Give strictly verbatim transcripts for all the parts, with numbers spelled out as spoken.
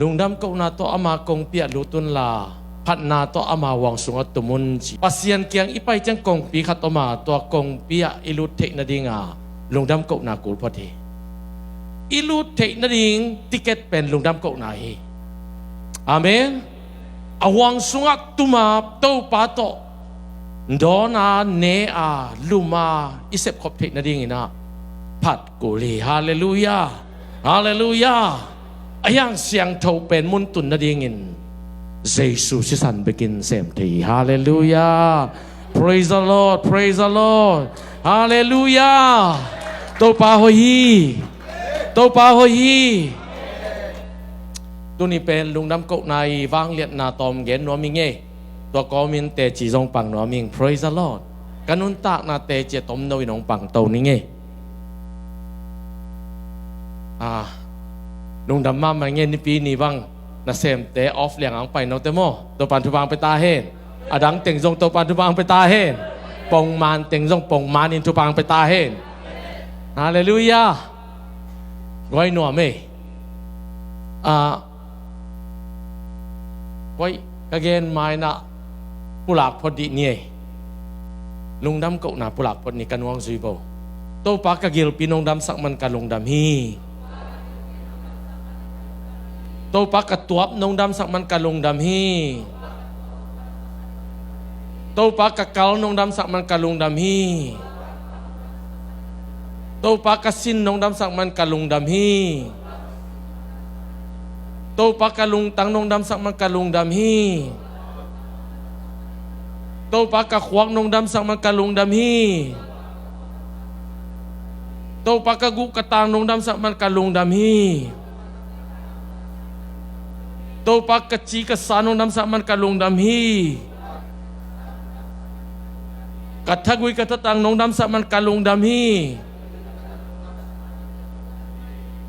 Lungdam kohna tawh ama kongpi ah lut unla, phatna tawh ama huang sungah tum un ci. Pasian kiang i pai ciang kongpi khat om a, tua kongpi ah i lut theih nadinga lungdam kohna kul phot hi. I lut theih nading ticket pen lungdam kohna hi. Amen. A huang sungah tuma Topa tawh dawna, ne a, luma i sepkhop theih nadinginah phat kul hi. Halleluiah. Halleluiah. A hiang siangtho pen muntun nadingin Jesu sisan bekin sem thei hi. Halleluiah. Praise the Lord. Praise the Lord. Halleluiah. Topa hoih hi. Topa hoih hi. Tuni pen lungdam kohna i vangliatna tawm gen nuam hi ngei. Tua kawmin teci zong pang nuam ing. Praise the Lord. Ka nuntakna teci a tomno in hong pangto ni ngei. Ah, lungdam mahmah ngei. Nipi ni bang nasemte off liang ang pai note maw? Topan thupang pe ta hen. A dang teng zong Topan thupang pe ta hen. Pongman teng zong pongman in thupang pe ta hen. Halleluiah. Guai nuam ei. Ah, hoih, ka gen mainah pulak phot dih ni ei. Lungdam kohna pulak phot ni, ka nuang zui bo. Topa ka gilpi nong damsak man ka lungdam hi. Topa ka tuap nong damsak man ka lungdam hi. Topa ka kal nong damsak man ka lungdam hi. Topa ka sin nong damsak man ka lungdam hi. Topa ka lungtang nong damsak man ka lungdam hi. Topa ka khuak nong damsak man ka lungdam hi. Topa ka guh ka tang nong damsak man ka lungdam hi. Topa ka ci ka sa nong damsak man ka lungdam hi. Ka thagui ka thatang nong damsak man ka lungdam hi.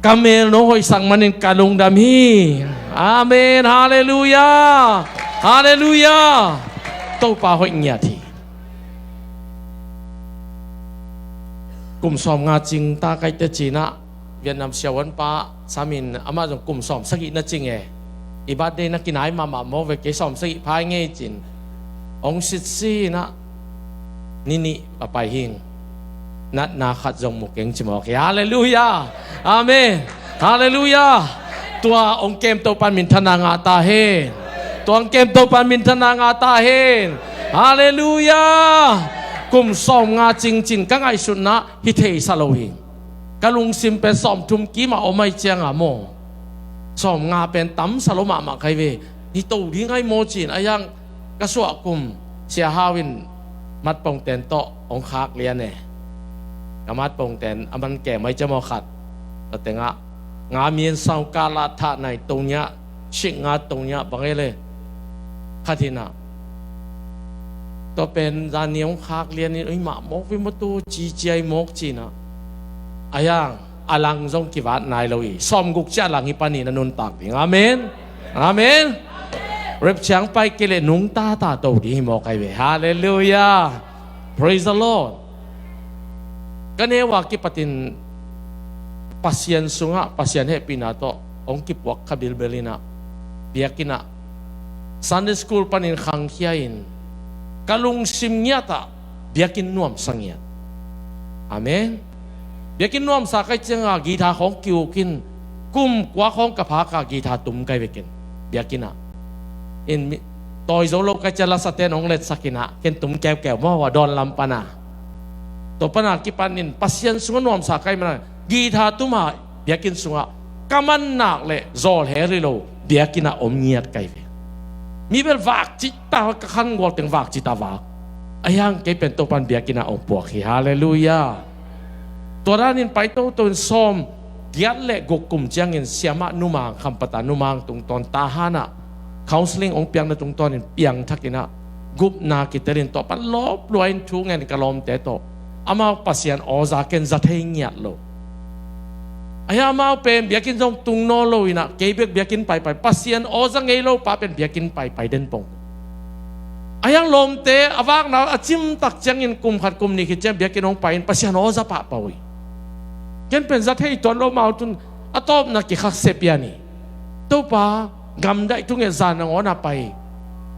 Ka mel nong hoihsak manin ka lungdam hi. Amen. Halleluiah. Halleluiah. Topa hoih ngiat hi. Kum sawmnga cing ta kaite cinah Vietnam siavuanpa samin amah zong kum sawm sagih na cing e. I birthday na kinai mahmah maw ve, kei sawm sagih phai ngei cin. Ong sitsi inah ninih a pai hing. Natna khat zong mu keng ci mawk hi. Halleluiah. Amen. Halleluiah. Tua ong kem Topan minthanna ngah ta hen. Tua ong kem Topan minthanna ngah ta hen. Halleluiah. Kum sawmnga cingcin ka ngaihsutna hi thei sa lo hi. Ka lungsim pen sawmthum kimah om ai cianga maw, sawmnga pen tamsa lo mahmah kai ve. Hi to ding ai maw cin a hiang ka suah kum Sia Hau in matpongten tawh hong khak lian e. Ka matpongten a man kem ai cia maw khat. Tua tengah nga mian sau ka la thah nai to niah sik nga to niah bang e le khat hinah. Tua pen zani hong khak lian in oi mah mawk ve maw to ci ciai mawk cinah. A hiang a lang zong kivat nai lo hi. Sawmguk cia lang hi panin a nuntak ding. Amen. Amen. Rep ciang pai kei le nungta ta to ding hi mawk ai ve. Halleluiah. Praise the Lord. Ka neu a kipatin Pasian sungah Pasian hehpihna tawh hong kipuak kha bilbel inah biakinn ah Sunday school panin khangkhia in ka lungsim ngiatah biakinn nuamsa ngiat. Amen. Biakinn nuamsa kai cianga guitar khawng kiukin kum kua khawng ka phaka guitar tum kai vekin biakinn ah in mi tawi zo lo kai cia lasaten hong letsak inah ken tum keukeu maw a dawn lam pana. Tua pana kipanin Pasian sungah nuamsa kai mana guitar tuma biakinn sungah ka man nak le zawl hel hi lo biakinn ah om ngiat kai ve. Mi bel vak cita ka khan gual teng vak cita vak. A hiang kei pen Topan biakinn ah om puak hi. Halleluiah. Tua danin pai toto in sawm giat le guk kum ciangin siamah numang khampata numang tungtawn tahanah counseling hong piakna tungtawnin piangthakinah gupna kitelin tua pan lawp luain thu ngen ka lawmte tawh amau Pasian awza ken za thei ngiat lo. Ahi amau pen biakinn zong tung naw lo inah kei bek biakinn paipai Pasian awza ngei lo pa pen biakinn paipai den pong. Ahi ang lawmte a vakna a cimtak ciangin kum khat kum nih khit ciang biakinn hong pai in Pasian awza pahpah uh hi. Ken pen za thei tuan lo mau tun a tawpna kikhakse pian hi. Topa, gamdaih thunget zan nangawn a pai,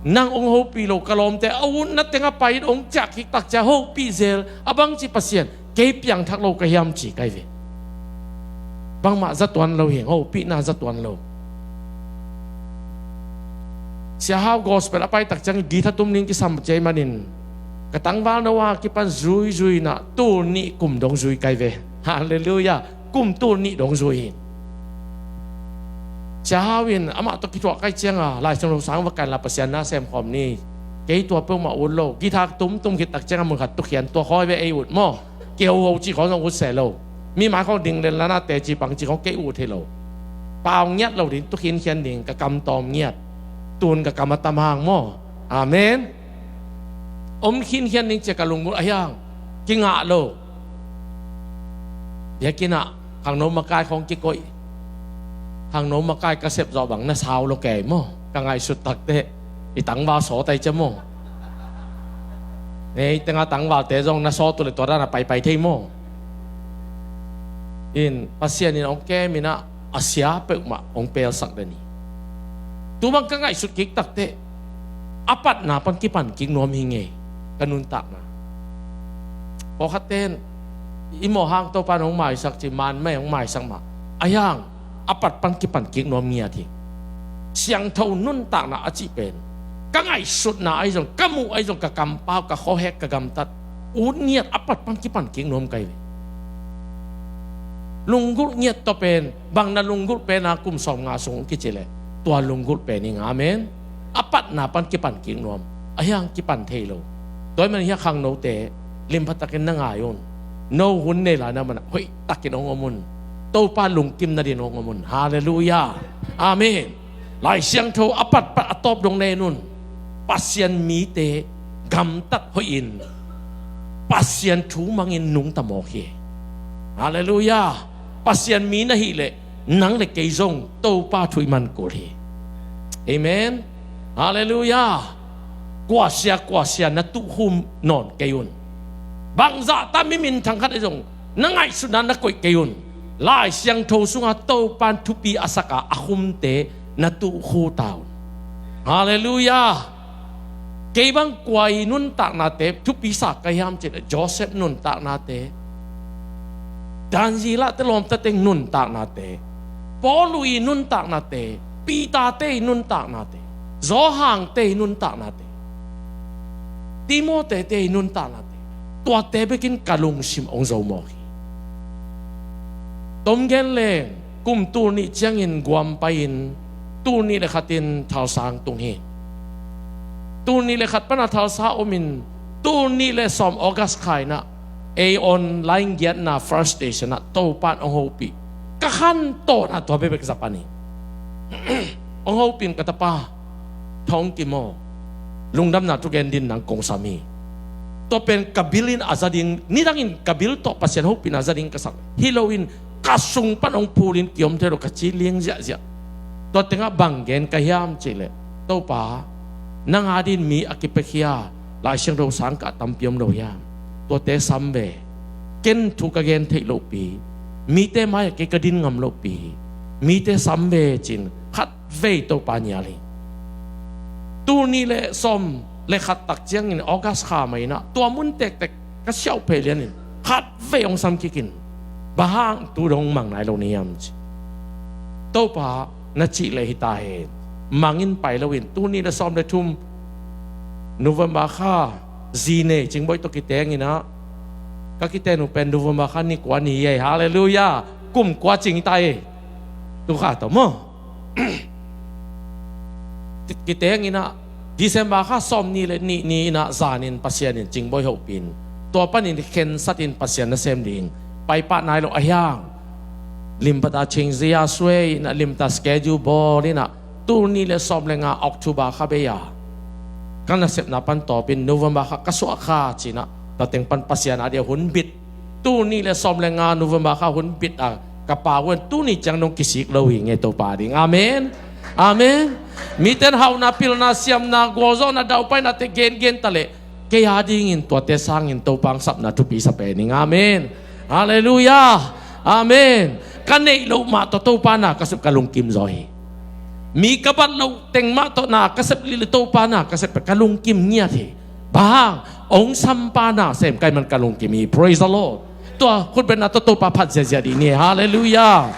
nang hong hopih lo, ka lawmte a utna tengah pai in hong ciah kik tak ciang hopih zel, a bangci Pasian, kei piangthak lo ka hiam ci kai ve. Bangmah zatuan lo hi, hopihna zatuan lo. Sia Hau gospel a pai tak ciang guitar tum ning kisam ciai manin ka tangval no a kipan zuizui na tul nih kum dong zui kai ve. Halleluiah. Kum tul nih dong zui hi. Sia Hau in amah tawh kithuah kai cianga Lai Siangtho sang va kan la Pasian na sem khawm ni. Kei tua peuhmah ut lo. Guitar tumtum khit tak cianga mun khat tukhian tua khawi ve ei ut maw. Kihoho cih khawng zong ut se lo. Mi mai khawng ding len lana teci pang cih khawng kei ut hi lo. Pau ngiat lo ding, tu khinkhian ding, ka kam tawm ngiat. Tun ka kam a tam hang maw. Amen. Om khinkhian ding cia ka lunggulh a hiang. Kingah lo. Biakinn ah khangno makai khawng kikoih. Khangno makai ka sep zawh bang na sau lo kei maw. Ka ngaihsut takte i tangval sawt ai cia maw. Nei tenga tangvalte zong na sawt uh le tua dana paipai thei maw. In Pasian in hong kem in ah a sia peuhmah hong pelsak den hi. Tu bang ka ngaihsut kik takte a patna pan kipan kik nuam hi ngei. Ka nuntakna pawlkhatte in i mawh hang Topa in hong maisak ci, man mah hong maisak mah a hiang a pat pan kipan kik nuam ngiat hi. Siangtho nuntakna a cih pen ka ngaihsutna ahi zong, ka muh ahi zong, ka kampau, ka khuahek, ka gamtat ut ngiat a pat pan kipan kik nuam kai ve. Lunggulh ngiat tawh pen bang na lunggulh pen a kum sawm nga sung kici leh tua lunggulh pen ing. Amen. A patna pan kipan kik nuam a hiang kipan thei lo. Tua hi man hiah khangnote limpha takin na ngai un. No hun nei lai na mana hoih takin hong om un. Topa lungkim nadin hong om un. Halleluiah. Amen. Lai Siangtho a patpat a tawp dong na en un. Pasian mite gamtat hoihin Pasian thu mangin nungta mawk hi. Halleluiah. Pasian mi na hih leh nang le kei zong Topa thu i man kul hi. Amen. Halleluiah. Kuasia kuasia na tukhum nawn kei un. Bangzah ta mi minthang khat ahi zong na ngaihsutna na koih kei un. Lai Siangtho sunga Topan thupi a saka a khumte na tukhu ta un. Halleluiah. Kei bang kua i nuntaknate thupi sa ka hiam cih leh Joseph nuntaknate, Daniel-te lawmtateng nuntaknate, Paul i nuntaknate, Peter-te i nuntaknate, Johan-te i nuntaknate, Timothy-te i nuntaknate, tuate bekin ka lungsim hong zo mawk hi. Tom gen leng kum tul nih ciangin guam pai-in tul nih le khatin thalsa hong tung hi. Tul nih le khat pana thalsa omin tul nih le sawm August kha inah ei online giatna First Station ah Topan hong hopih. Ka khantawn ah tua bekbek za pan hi. Hong hopih in ka tapa Thawng Kim aw, lungdamna thugen din nang kong sam hi. Tua pen ka bil in a za ding, nidangin ka bil tawh Pasian hopihna za ding ka sak hi loin ka sung pan hong phulin kiom thei lo ka ci liang ziahziah. Tua tengah bang gen ka hiam cih leh Topa, nang a din mi a kipiakhia Lai Siangtho sang ka a tampi om lo hiam? Tuate sam ve. Ken thu ka gen theih lohpi, mite mai-ah kei ka din ngam lohpi, mite sam ve cin khat vei Topa nial hi. Tul nih le sawm le khat tak ciangin August kha mah inah tua mun tektek ka siauh phei lianin khat vei hong sam kikin, bang hang tu dong mang nai lo ni hiam ci. Topa na cih leh hi ta hen. Mangin pai loin tul nih le sawm le thum November kha zi nei Cingbawi tawh kiteng inah ka kiten uh pen November kha ni kua ni hi ei. Halleluiah. Kum kua cing hi ta ei. Tu kha tawh maw? Kiteng inah December kha sawm nih le nih ni inah zanin Pasian in Cingbawi hopih in tua panin khensatin Pasian nasem ding paipah nai lo a hiang. Limpat a chingzia suei inah limta schedule bawl inah tul nih le sawm le nga October kha bei a ka nasepna pan tawpin November kha ka suah kha cinah tua teng pan Pasian a dia hun bit. Tul nih le sawm le nga November kha hun bit a ka pau un, tul nih ciang dong kisik lo hi ngei Topa ding. Amen. Amen. Miten hauhna, pilna, siamna, gualzawhna, daupaina te gengen ta leh kei a dingin tuate sangin Topa hong sapna thupi sa pen ing. Amen. Halleluiah. Amen. Ka neih loh mah tawh Topa na ka sep ka lungkim zaw hi. Mi ka bat loh teng mah tawh na ka sep leh, Topa na ka sep pen ka lungkim ngiat hi. Bang hang, ong sampa na sem ka hih man ka lungkim hi. Praise the Lord. Tua khutbetna tawh Topa phat ziahziah dih ni. Halleluiah.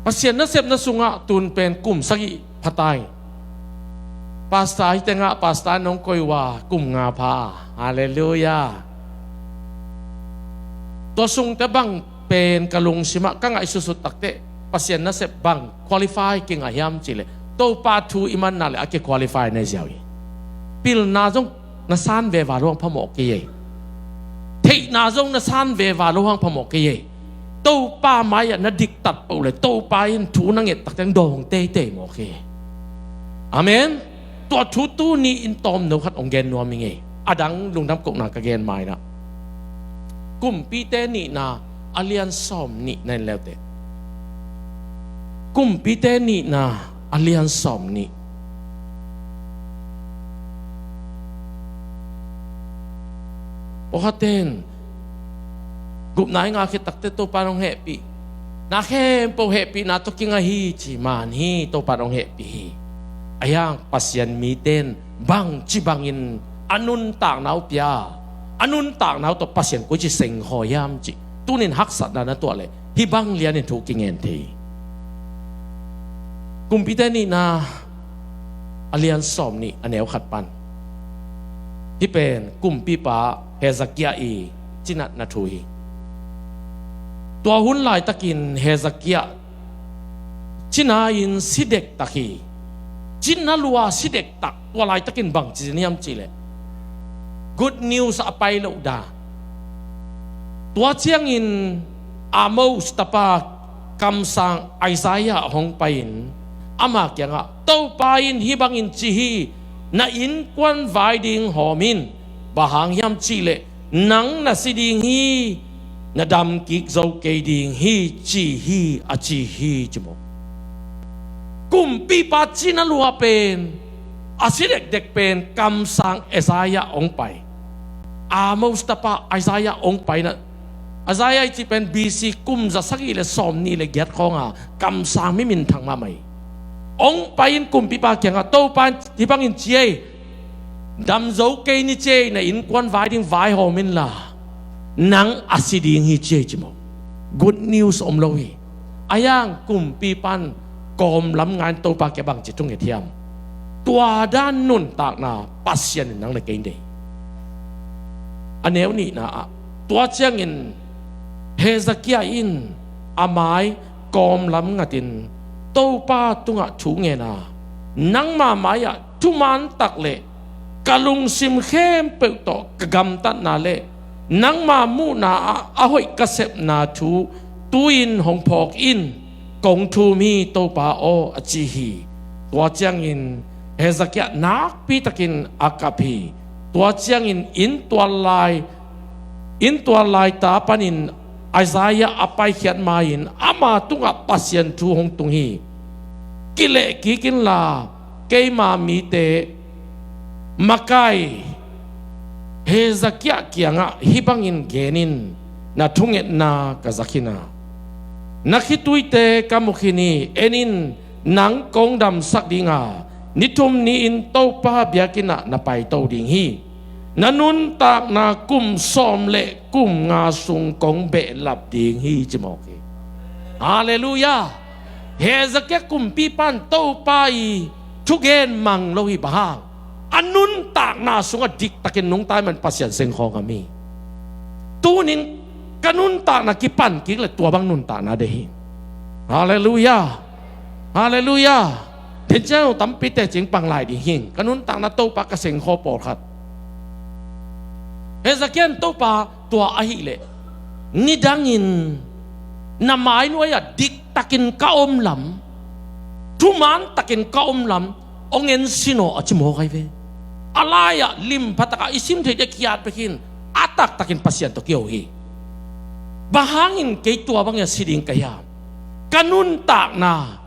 Pasian nasepna sungah tun pen kum sagih pha ta hi. Pastor hi tengah, pastor nong koih uh a kum nga pha. Halleluiah. Tua sungte bang pen ka lungsimah ka ngaihsutsut takteh, Pasian nasep bang qualify kingah hiam cih leh, Topa thu i manna leh a kiqualify na hi ziau hi. Pilna zong na san veva lo hang phamawh kei ei. Theihna zong na san veva lo hang phamawh kei ei. Topa mai-ah na diktat peuh leh Topa in thu na nget takteh dawng teitei mawk hi. Amen. Tua thu tuni in tawmno khat ong gen nuam ing ei. A dang lungdam kohna ka gen mainah, Kumpite nihna a lian sawm nih na en leuteh. Kumpite nihna a lian sawm nih. Pawlkhatte in gupna i ngah khit takteh Topa in hong hehpih. Na khempeuh hehpihna tawh kingah hi ci man hi, Topa in hong hehpih hi. Ahi hang Pasian mite in bangci bangin a nuntakna uh pia, a nuntakna uh tawh Pasian koici sengkhawm hiam cih tuni in haksatna na tuah leh hih bang lianin thu kingen thei hi. Kumpite nihna a lian sawm nih a neu khat pan. Hih pen kumpipa Hezekiah i cinatna thu hi. Tua hun laitakin Hezekiah cina-in si dektak hi. Cina lua si dektak. Tua laitakin bangci zen hiam cih leh, good news a pai loh dan. Tua ciangin Amoz tapa kamsang Isaiah hong pai-in ama kiangah, Topa in hih bangin ci hi: Na innkuan vai ding hawm in. Bang hang hiam cih leh, nang na si ding hi, na dam kik zo kei ding hi, ci hi, a ci hi, ci maw. Kumpipa cina lua pen a si dekdek pen kamsang Isaiah hong pai. Amoz tapa Isaiah hong pai na. Isaiah i cih pen B C kum za sagih le sawm nih le giat khawnga kamsang mi minthang mahmah hi. Hong pai-in kumpipa kiangah, Topa in hih bangin ci ei: Dam zo kei ni ci ei, na innkuan vai ding vaihawm inla, nang a si ding hi ci ei, ci maw. Good news om lo hi. Ahi hang kumpipa in kawmlam nga-in Topa kiang bangci thunget hiam? Tua dan nuntakna Pasian in nang le kei in deih. A neu nihna ah, tua ciangin Hezekiah in a mai kawmlam ngatin Topa tungah thu ngen a, nangma mai-ah thuman tak le ka lungsim khempeuh tawh ka gamtatna le nangma muhna ah a hoih ka sepna thu tu-in hong phawk in, kong thum hi, Topa aw, a ci hi. Tua ciangin Hezekiah nakpitakin a kap hi. Tua ciangin inntual lai, inntual laita panin Isaiah a paikhiat ma-in ama tungah Pasian thu hong tung hi. Kileh kik inla, keima mite makai Hezekiah kiangah hih bangin gen in, na thungetna ka za khin a, na khituite ka mu khin hi. En in, nang kong damsak ding a, ni thum ni-in Topa biakinn ah na paito ding hi. Na nuntakna kum sawm le kum nga sung kong behlap ding hi, ci mawk hi. Halleluiah. Hezekiah kumpipa in Topa i thugen mang lo hi. Bang hang? A nuntakna sungah diktakin nungta ahih man Pasian sengkhawm ngam hi. Tunin ka nuntakna kipan kik le tua bang nuntakna deih hi. Halleluiah. Halleluiah. Dencian uh tampite cing pang lai ding hi. Ka nuntakna Topa ka sengkhawm pawlkhat. Hezekiah in Topa, tua ahih leh nidangin na mai nuai-ah diktakin ka om lam, thuman takin ka om lam hong en sin aw, a ci mawk ahi ve. A lai-ah limpha takah i sim theih dek hiat pek hin, a taktakin Pasian tawh kiho hi. Bang hangin kei tua bangin a si ding ka hiam? Ka nuntakna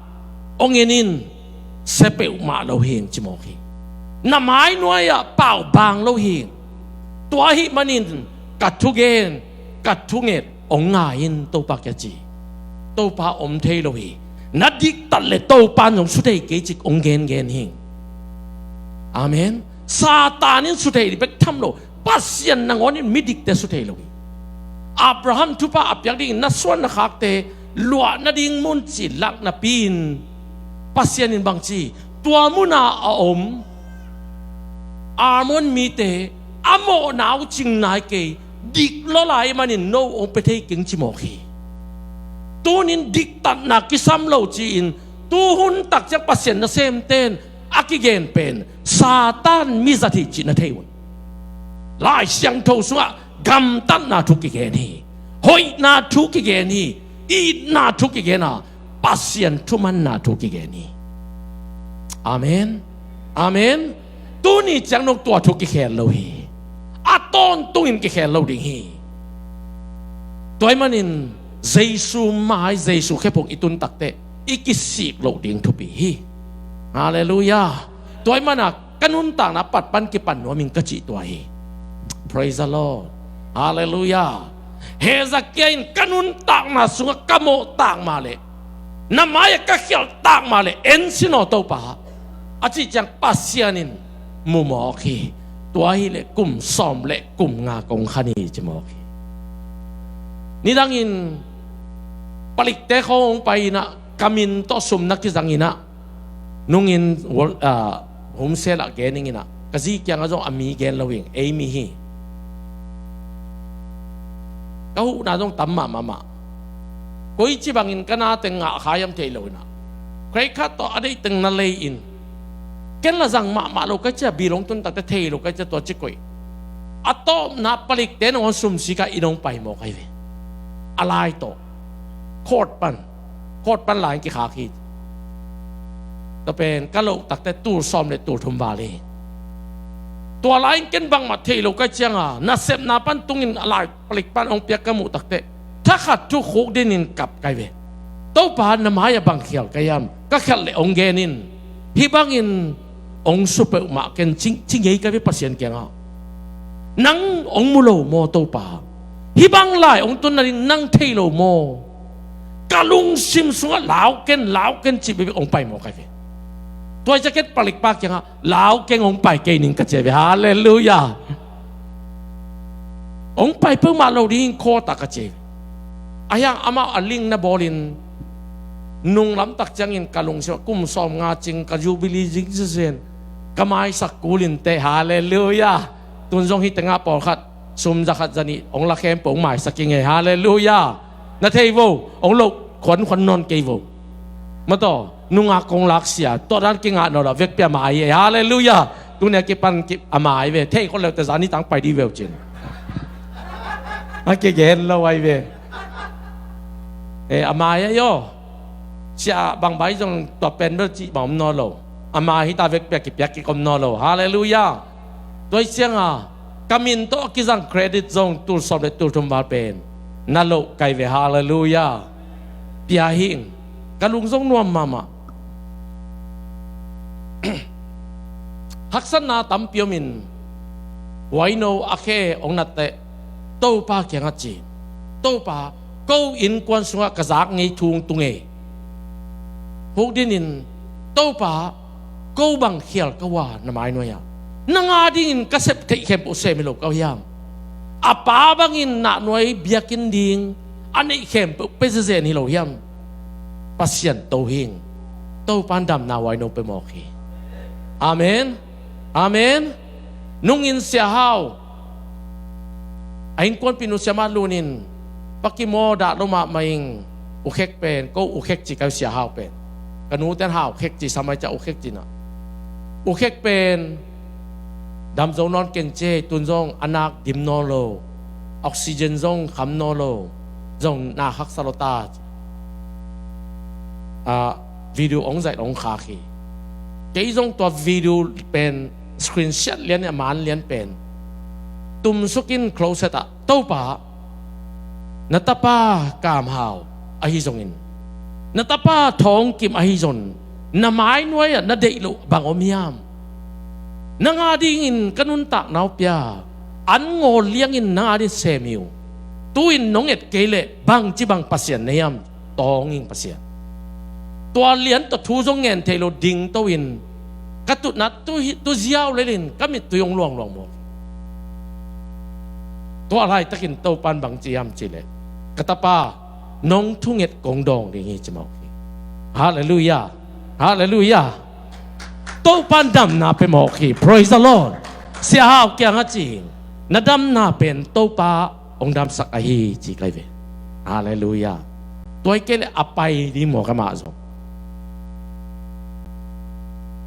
hong en in, sia peuhmah lo hing, ci mawk hi. Na mai nuai-ah pau bang lo hing. Tua ahih manin ka thugen, ka thunget hong ngai in, Topa kiang ci. Topa om thei lo hi. Na diktat le Topa in zong suthei kei cih hong gengen hi. Amen. Satan in suthei bek tham lo, Pasian nangawn in midikte suthei lo hi. Abraham thupha a piak dingin na suan na khakte luah nading mun ci lak napi-in Pasian in bang ci, tua muna a om Ammon mite a mawhna uh cing nai kei, dik lua lai manin no hong pia thei keng ci mawk hi. Tunin diktatna kisam lo ci-in tuhun tak ciang Pasian nasemten a kigen pen Satan mizat hi cih na thei un. Lai Siangtho sungah gamtatna thu kigen hi. Hoihna thu kigen hi. Itna thu kigen a, Pasian thumanna thu kigen hi. Amen. Amen. Tuni ciang nong tua thu kikhel lo hi. A tawntungin kikhel lo ding hi. Tua ahih manin Jesu mai, Jesu khephung i tun takteh i kisik loh ding thupi hi. Halleluiah. Tua ahih mana ka nuntakna pat pan kipan nuam ing ka cih tua hi. Praise the Lord. Halleluiah. Hezekiah in ka nuntakna sungah ka mawh tak mah leh, na mai-ah ka khialh tak mah leh, en sin aw Topa, a cih ciang Pasian in mu mawk hi. Tua hileh kum sawm le kum nga kong khan hi ci mawk hi. Nidangin palikte khawng hong pai in ah, ka min tawh sum na kizang in ah, nungin world, ah, homesale ah gen ing in ah, ka zi kiangah zong a mi gen lo ing, ei mi hi. Ka huhna zong tam mahmah mah. Koici bangin ka na teng ngah kha hiam thei lo in ah, credit card tawh a deih teng na lei in, ken la zang mahmah lo ka cia, bill hong tun takteh thei lo ka cia, tua ci koih. A tawpna palikte nangawn sum sik a inn hong pai mawk ahi ve. A lai tawh court pan, court pan lai-in kikhak hi. Tua pen ka loh takteh tul sawm le tul thum val hi. Tua lai-in ken bangmah thei lo ka ciang a, nasepna pan tungin a lai palik pan hong piak ka muh takteh, thakhat thu khukdin in kap ka hi ve. Topa, na mai-ah bang khial ka hiam? Ka khialh leh hong gen in. Hih bangin hong su peuhmah ken, ci, ci ngei ka hi ve Pasian kiangah. Nang hong mu lo maw Topa? Hih bang lai hong tun nading nang thei lo maw? Ka lungsim sungah lau ken, lau ken cih bekbek hong pai mawk ka hi ve. Tua hi ciang ken palikpa kiangah, lau keng, hong pai kei ning ka ci hi ve. Halleluiah. Hong pai peuhmah lo ding hi, court ah ka ci hi ve. Ahi hang amah a link na bawlin, nunglam tak ciangin ka lungsim ah kum sawm nga cing ka jubilee zing zen, ka maisak kul inteh. Halleluiah. Tun zong hih tengah pawlkhat sum za khat za nih hong la khempeuh hong maisak ing ei. Halleluiah. Na thei vo, hong loh khuankhuan nawn kei vo. Mataw, nungak kong laksia, tua dan kingah nawn lo, vekpi a mai ei. Halleluiah. Tuni a kipan ki, a mai ve. Thei khol leuteh zani tang pai dih veu cin. A kigen lo ahi ve. Eh, a mai ei aw. Sia bang bai zong tua pen bel cih bang om nawn lo. A mai hita, vekpi a kipiak kik om nawn lo. Halleluiah. Tua hi ciang a, ka min tawh a kizang credit zong tul sawm le tul thum val pen na loh ka hi ve. Halleluiah. Pia hi ing. Ka lung zong nuam mahmah. Haksatna tampi om in, huaino a khe hong natteh Topa kiangah ci, Topa, ko innkuan sungah ka zak ngei thu hong tung ei. Hukdin in, Topa, ko bang khial ka uh a na mainuai ah, nang a dingin ka sep theih khempeuh sem hi lo ka uh hiam? A pa bangin nahnuai biakinn ding a neih khempeuh pia zezen hi lo hiam? Pasian to hi ing. Topa in damna huaino pia mawk hi. Amen. Amen. Nungin Sia Hau, a innkuanpih nu Sia Mat Lun in, Pa Kim aw, dah lo mahmah ing. U Khek pen, ko U Khek ci ka hi, Sia Hau pen. Ka nute in Hau Khek ci sam a, hi ciang U Khek ci na. U Khek pen dam zo nawn keng ci hi, tun zong a nak dim nawn lo, oxygen zong kham nawn lo, zong na haksa lo ta. Ah, video hong zaih hong khak hi. Kei zong tua video pen screenshot lian, a man lian pen tumsuk in closet ah, Topa, na tapa Kam Hau ahi zongin, na tapa Thawng Kim ahi zongin, na mainuai ah na deih loh bang om hiam? Nang a dingin ka nuntakna uh pia, an ngawl liangin nang a dingin sem hi uh. Tu-in nong et kei leh bangci bang Pasian na hiam? Tawng ing Pasian. Tua lian tawh thu zong ngen thei lo dingto in, ka tutna tu, tu ziau lelin ka mittui hong luangluang mawk. Tua laitakin Topan bang ci hiam cihleh, ka tapa, nong thunget kong dawng ding hi, ci mawk hi. Halleluiah. Halleluiah. Topan damna pia mawk hi. Praise the Lord. Sia Hau kiangah ci, na damna pen Topa hong damsak ahi, ci kai ve. Halleluiah. Tua hi kei leh a pai ding maw ka mah zong.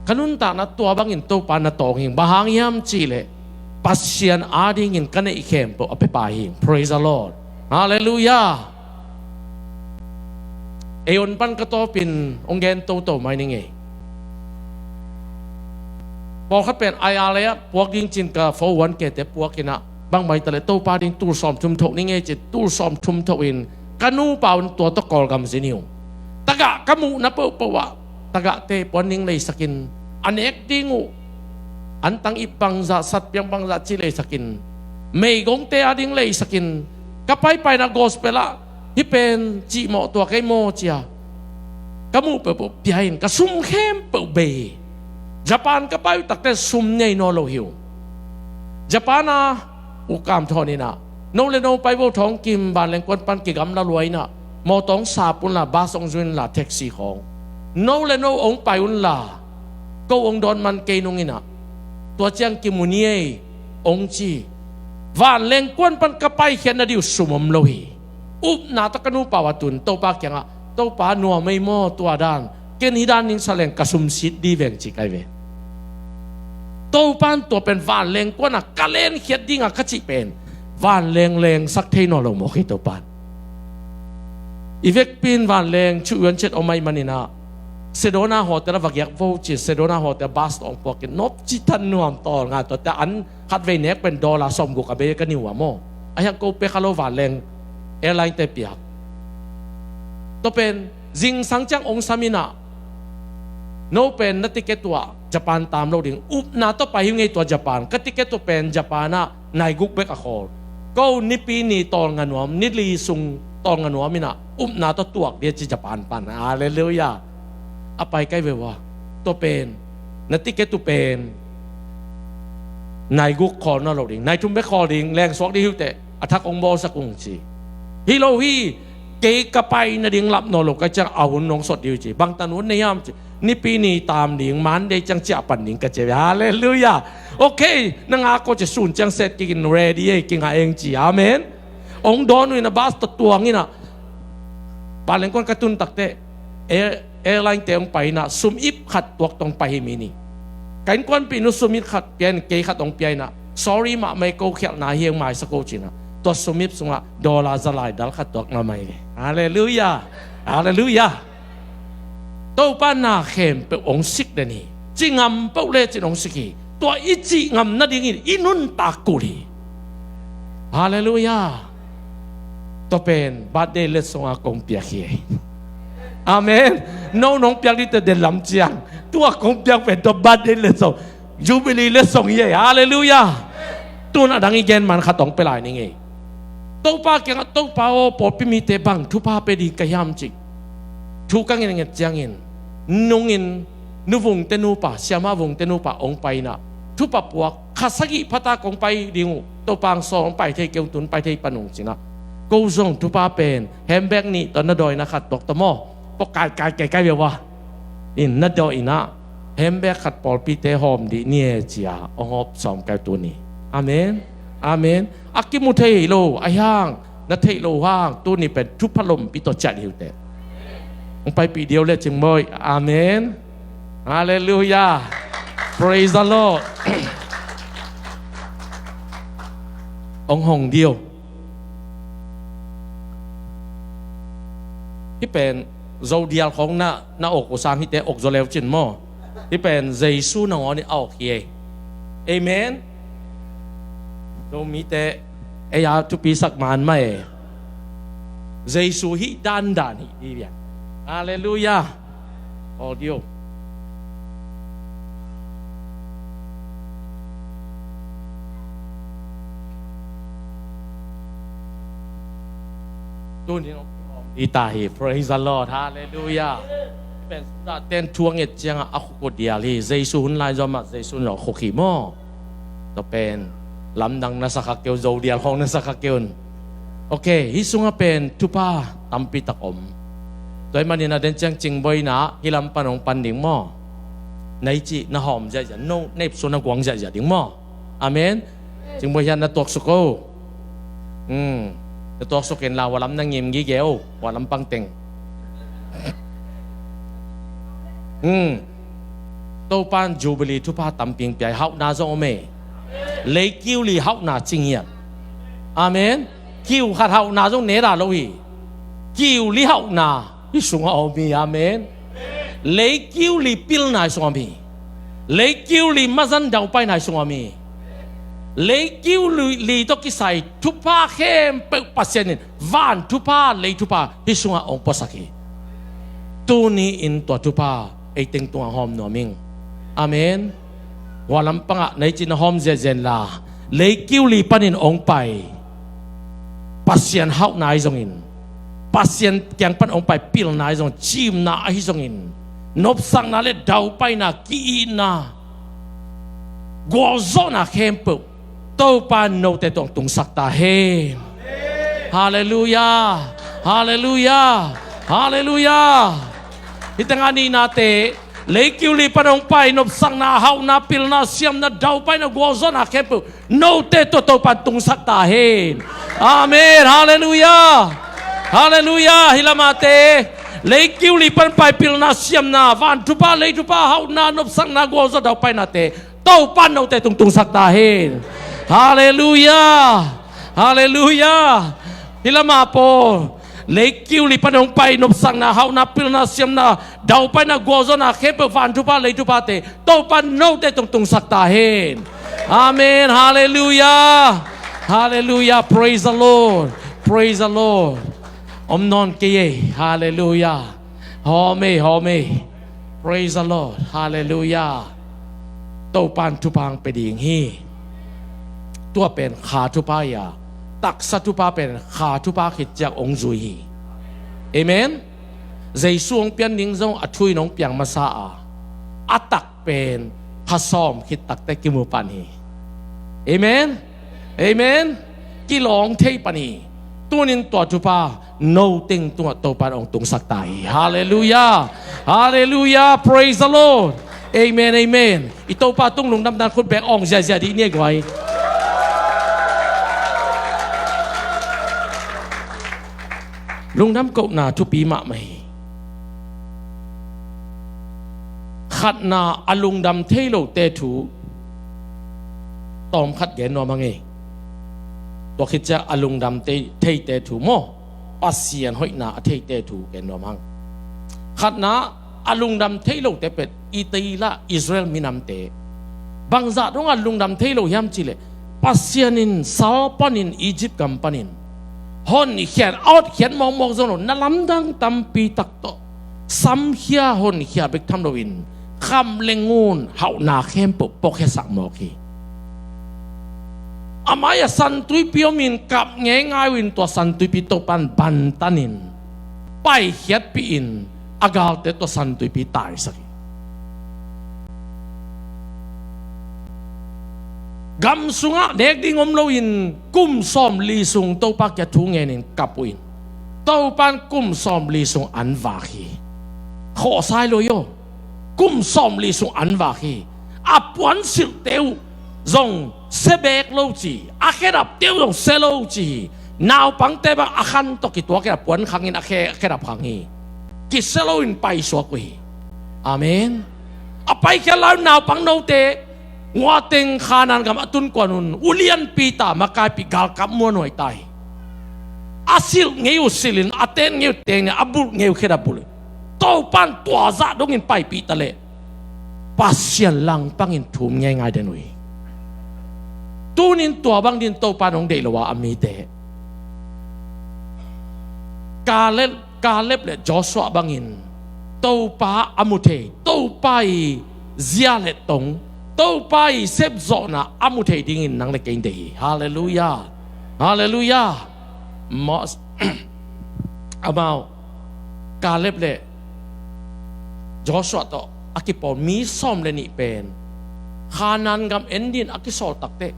Ka nuntakna tua bangin Topa na tawng hing. Bang hang hiam cihleh, Pasian adingin ka neih khempeuh a piapa hing. Praise the Lord. Halleluiah. Ei on pan ka tawpin hong gen toto mai ning ei. Pawlkhat pen ai a lei-ah puak ding cin ka four oh one K te puak inah, bang mai ta leh Topa ding tul sawm thum thoh ning ei ci, tul sawm thum thoh in ka nupa un tua tawh Kawlgam zin hi ung. Tagah ka muhna peuhpeuh ah tagahte puan ding leisakin, a nek ding uh antang ip bangzah, satpiang bangzah ci leisakin, meigongte a ding leisakin, ka paipaina gospel ah hih pen cihmawh tua kei maw cia ka muh peuhpeuh pia in ka sum khempeuh bei. Japan ka pai uh takte sum nei nawn lo hi uh. Japan a u Kam Thawn inah, no le no pai vo, Thawng Kim vanleng kuan pan kigamla lua inah, mawtaw hong sap unla, bus hong zui unla, taxi khawng, no le no hong pai unla, ko hong dawn man kei nung inah, tua ciang kimu ni ei, hong ci. Vanleng kuan pan ka paikhiatna ding uh sum om lo hi. Upna tawh ka nupa uh a tun Topa kiangah, Topa, nuam ei maw tua dan, ken hih dan ning sa leng ka sumsit ding veng, ci kai ve. Topan tua pen vanleng kuanah ka lenkhiat dingah ka cih pen vanleng lengsak thei nawn lo mawk hi Topan. I vekpi in vanleng chuh yuan chet om ahih maninah, Sedona Hotel ah va giak vo ci, Sedona Hotel bus tawh hong puakin, nop ci tan nuam, tawlnga tua te an khatvei nek pen dollar sawmguk a bei ka niu a maw. A hiang ko pek a lo vanleng airline te piak. Tua pen zingsang ciang hong sam inah, no pen na ticket uh ah Japan tam lo ding, upna tawh pai hi ung ei tua Japan. Ka ticket uh pen Japan ah nai guk bek a khawl. Ko Nipi ni tawlnga nuam, ni li sung tawlnga nuam inah upna tawh tuak ding a ci Japan pan. Halleluiah. A pai kai ve ua. Tua pen na ticket uh pen nai guk khawl nawn lo ding, nai thum bek khawl ding, lengsuak ding hi uh teh, a thak hong bawlsak ung, ci. Hi lo hi, kei ka pai nading lap nawn lo ka ciang a hun hong sot ding uh, ci. Bangtan hun nei hiam, ci. Nipi ni tam ding, Monday ciang ciah pan ding ka ci ve. Halleluiah. Okay, na ngak ko, ci. Sun ciang set kikin ready ei, kingah eng, ci. Amen. Hong dawn uh inah bus tawh tuang inah, vanleng kuan ka tun takte, air, airline te hong pai inah sum ip khat tuak tawh hong pai hi mi ni. Ka innkuanpih nu sum ip khat pia in, kei khat hong pia inah, sorry mahmah ei, ko khialhna hi, hong maisak o, ci inah, tua sum ip sungah dollar za lai dal khat tuak mahmah hi ve. Halleluiah. Halleluiah. Topa na khempeuh hong sik den hi. Cih ngam peuh lecin hong sik hi. Tua i cih ngam nadingin i nuntak kul hi. Halleluiah. Tua pen birthday letsong a kong piak hi. Amen. No nong piak ding teh den lam ciang, tua kong piak pen tua birthday letsong, Jubilee letsong hi ei. Halleluiah. Tun a dang i gen man khat hong pia lai ning ei. Topa kiangah, Topa aw, pawlpi mite bang thupha pia ding ka hiam, cih thu ka ngetnget ciangin, nungin Nu Vungte nupa, Siama Vungte nupa hong pai inah, thupha puak, kha sagih phatak hong pai ding uh, Topa hong sawl, hong pai thei kei ung, tun pai thei pan ung, ci inah, ko zong thupha pen handbag nih tawh na dawina khat tuak tawh maw, pawh kai kai kai kai ve ua. In na daw inah, handbag khat pawlpite hawm dih ni e, ci-a hong hawp sawm kai uh tuni. Amen. Amen. A kimu thei lo, a hiang na theih loh hang tuni pen thupha lompi tawh ciah hi uh teh. Hong paipih ding uh lecin maw. Amen. Halleluiah. Praise the Lord. Hong hong ding uh. Hih pen Zodial khawng na, na awk uh sang hihte awk zaw leu cin maw. Hih pen Jesu nangawn in a awk hi ei. Amen. Zomite ei a thupisak man mah ei. Jesu hih dandan hih ding hi. Halleluiah. Audio. Tuni hong hawm ding ta hi. Praise the Lord. Halleluiah. Pen Judah ten thu a nget ciangah a khuk uh dial hi. Jesu hun lai zong mah Jesu zong khuk hi maw? Tua pen lamdang na sa kha kei un, Zo dial khawng na sa kha kei un. Ok, hih sungah pen thupha tampi tak om. Tua ahih manin a den ciang cingboina hih lam pan hong pan ding maw? Na i cih na hawm ziahziah, no, na ipsuan na guang ziahziah ding maw? Amen. Cingbuai hian na tuaksuk o. Hmm. Na tuaksuk in la, hua lam na ngim gige o. Hua lam pang teng. Hmm. Topan Jubilee thupha tamping piai, hauhna zong om e. Lei kiu li hauhna cing hiam? Amen. Kiu khat hauhna zong neda lo hi. Kiu li hauhna hih sungah om hi. Amen. Lei kiu li pilna hih sungah om hi. Lei kiu li mazan daupaina hih sungah om hi. Lei kiu li, li tawh kisai thupha khempeuh Pasian in van thupha, lei thupha hih sungah hong puasak hi. Tuni in tua thupha ei teng tungah hawm nuam ing. Amen. Hua lam pangah na i cih na hawm ziahziah in la, lei kiu li panin hong pai Pasian hauhna ahi zongin, Pasian kiang pan hong pai pilna ahi zong, cimna ahi zongin, nopsakna le daupaina, ki-itna, gualzawhna khempeuh Topa in note tungah tungsak ta hen. Halleluiah. Halleluiah. Halleluiah. Hih tengah nihnate, lei kiu li pan hong pai nopsakna, hauhna, pilna, siamna, daupaina, gualzawhna khempeuh note tungah Topa in tungsak ta hen. Amen. Halleluiah. Halleluiah. Hih lamate, lei kiu li pan pai pilna, siamna, van thupha, lei thupha, hauhna, nopsakna, gualzawh, daupainate Topa in note tungah tungsak ta hen. Halleluiah. Halleluiah. Hih lamah pawl, lei kiu li pan hong pai nopsakna, hauhna, pilna, siamna, daupaina, gualzawhna khempeuh, van thupha, lei thuphate Topa in note tungah tungsak ta hen. Amen. Halleluiah. Halleluiah. Praise the Lord. Praise the Lord. Om nawn kei ei. Halleluiah. Hawm ei, hawm ei. Praise the Lord. Halleluiah. Topa in thupha hong pia ding hi. Tua pen kha thupha hi a, taksa thupha pen kha thupha khit ciang hong zui hi. Amen. Jesu hong pian ding zong a thu in hong piang masa a, a tak pen kha sawm khit takte kimu pan hi. Amen. Amen. Kilawng thei pan hi. Tunin tua thupha no teng tungah Topa in hong tungsak ta hi. Halleluiah. Halleluiah. Praise the Lord. Amen. Amen. I Topa tung lungdam dan khut bek awng ziahziah dih ni e guai. Lungdam kohna thupi mahmah hi. Khatna, a lungdam thei lote thu tawmkhat gen nuam hang e. Tua khit ciang a lungdam thei, theite thu maw, Pasian hoihna a theite thu gen nuam hang. Khatna, a lungdam thei lote pen i teila Israel minamte bangzah dongah lungdam thei lo hiam cihleh, Pasian in sal panin, Egypt gam panin honkhiat, a hotkhiat mawkmawk zong lo, na lamdang tampi tak tawh samkhia honkhia bek tham loin, kham le ngun hauhna khempeuh puakhiasak mawk hi. A mai-ah San Tuipi omin kap ngeingai uh in, tua San Tuipi Topa in bantanin paikhiatpih in, a galte tua San Tuipi taisak hi. Gam sungah nek ding om loin kum sawmli sung Topa kiang thu ngenin kap uh in, Topa in kum sawmli sung an vak hi. Khawhsai lo hi aw. Kum sawmli sung an vak hi. A puansilhte uh zong sia beek lo ci hi. A khedapte uh zong sia lo ci hi. Naupangte bang a khan tawh kituak in a puan khangin a khe, a khedap khang hi. Kisia loin paisuak uh hi. Amen. A paikhiat lai uh naupang note, nguateng Khanaan gam a tun kuan un, ulian Peter makaipih galkap muanhuai ta hi. A silh ngei uh silhin, a ten ngei uh tengin, a bulh ngei uh khedap bulh hi. Topa in tua zah dongin paipih ta leh Pasian langpangin thum ngeingai den uh hi. Tunin tua bang din Topa in hong deih lo a, a mite, Kaleb, Kaleb le Joshua bangin Topa a mu thei, Topa i zia le tong, Topa i sepzawhna a mu thei dingin nang le kei in deih hi. Halleluiah. Halleluiah. Mos-, amau Kaleb le Joshua tawh a kipawl mi sawm le nih pen Khanaan gam en dingin a kisawl takteh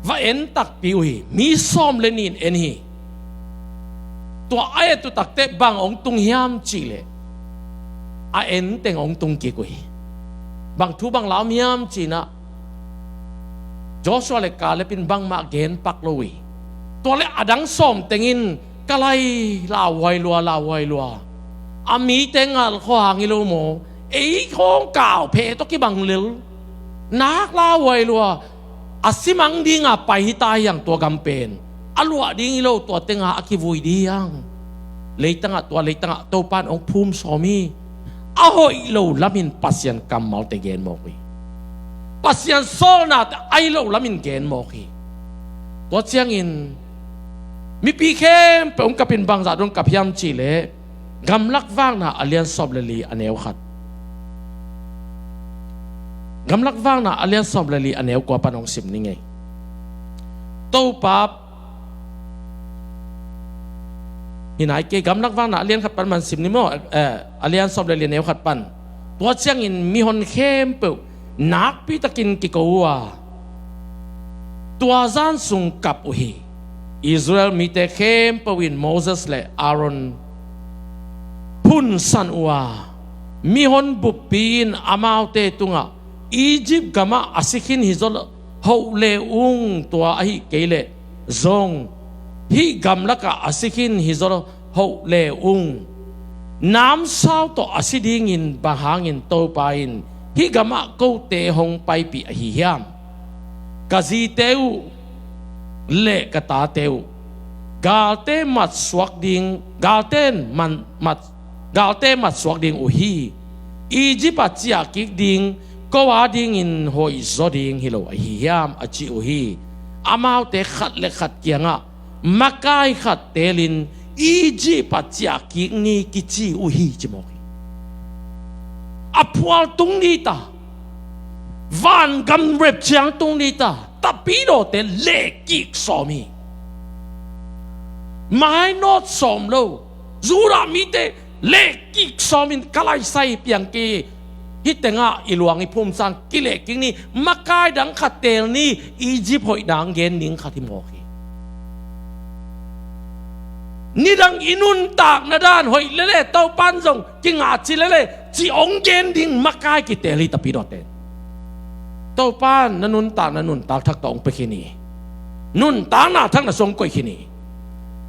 va en takpi uh hi. Mi sawm le nih in en hi. Tua a et uh takteh bang hong tung hiam cihleh a enteng hong tung kik uh hi. Bang thu bang la om hiam cinah Joshua le Kaleb in bangmah gen pak lo uh hi. Tua le a dang sawm tengin ka lai lauhuai lua lauhuai lua, a mite ngal khawhang hi lo maw? Ei khawng kau phe tawh kibang lel nak lauhuai lua. A simang dinga pai hita hiang tua gam pen a luah ding hi lo, tua tenga a kivui ding hiang. Leitangah, tua leitangah Topan hong phum sawm hi. A hoih lo lamin Pasian kammalte gen mawk uh hi. Pasian sawlnate a hi lo lamin gen mawk hi. Tua ciangin mipi khempeuh hong kapin bangzah dong kap hiam cihleh Gamlak Vakna a lian sawm le li a neu khat. Gamlak Vakna a lian sawm le li a neu kua pan hong sim ni ngei. Topa hi nai kei, Gamlak Vakna a lian khat pan man sim ni maw? Eh, a lian sawm le li a neu khat pan. Tua ciangin mihon khempeuh nakpitakin kiko uh a, tua zan sung kap uh hi. Israel mite khempeuh in Moses le Aaron phunsan uh a, mihon buppi in amaute tungah Egypt gamah a si khin hi zaw hoh le ung, tua ahi kei leh zong hih gamlakah a si khin hi zaw hoh le ung. Namsau tawh a si dingin bang hangin Topa in hih gamah kote hong paipih ahi hiam? Ka zite uh le ka tate uh galte matsuak ding, galte man, mat, galte matsuak ding uh hi. Egypt ah ciah kik ding ko a dingin hoih zaw ding hi lo ahi hiam, a ci uh hi. Amaute khat le khat kiangah makai khat teelin Egypt ah ciah kik ni kici uh hi, ci mawk hi. A phual tung ni ta, vangam rep ciang tung ni ta, tapidawte lehkik sawm hi. Mainawt sawm lo, Judah mite lehkik sawmin ka laisai piang kei, hih tengah i luang i phumsang kilehkik ni, makai dang khat teel ni, Egypt hoih dang gen ning khat hi mawk hi. Nidang i nuntakna dan hoih lele Topan zong kingah ci lele ci hong gen ding makai kiteel hi, tapidawte. Topan na nuntakna nuntak thak tawh hong pia khin hi. Nuntakna thak na sung koih khin hi.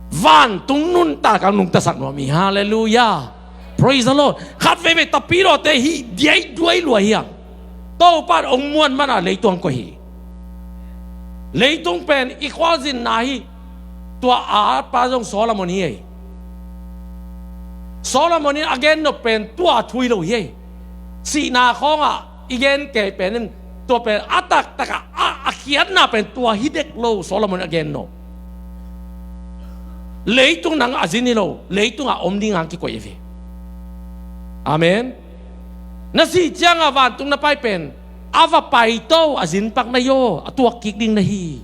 Vantung nuntak ang nungtasak nuam hi. Halleluiah. Praise the Lord. Khat veivei tapidawte hih diai duai lua hiang. Topan hong muan mana leitung koih hi. Leitung pen i khualzinna hi. Tua a pa zong Solomon hi ei. Solomon in a gen nop pen tua thu hi lo hi ei. Sihna khawngah i gen kei pen in tua pen a taktakah a, a khiatna pen tua hi dek lo, Solomon a gen nop. Leitung nang a zin hi lo, leitungah om ding ang kikoih hi ve. Amen. Na sih ciangah vantung na pai pen a va paito a zinpak na hi aw, a tuak kik ding na hi.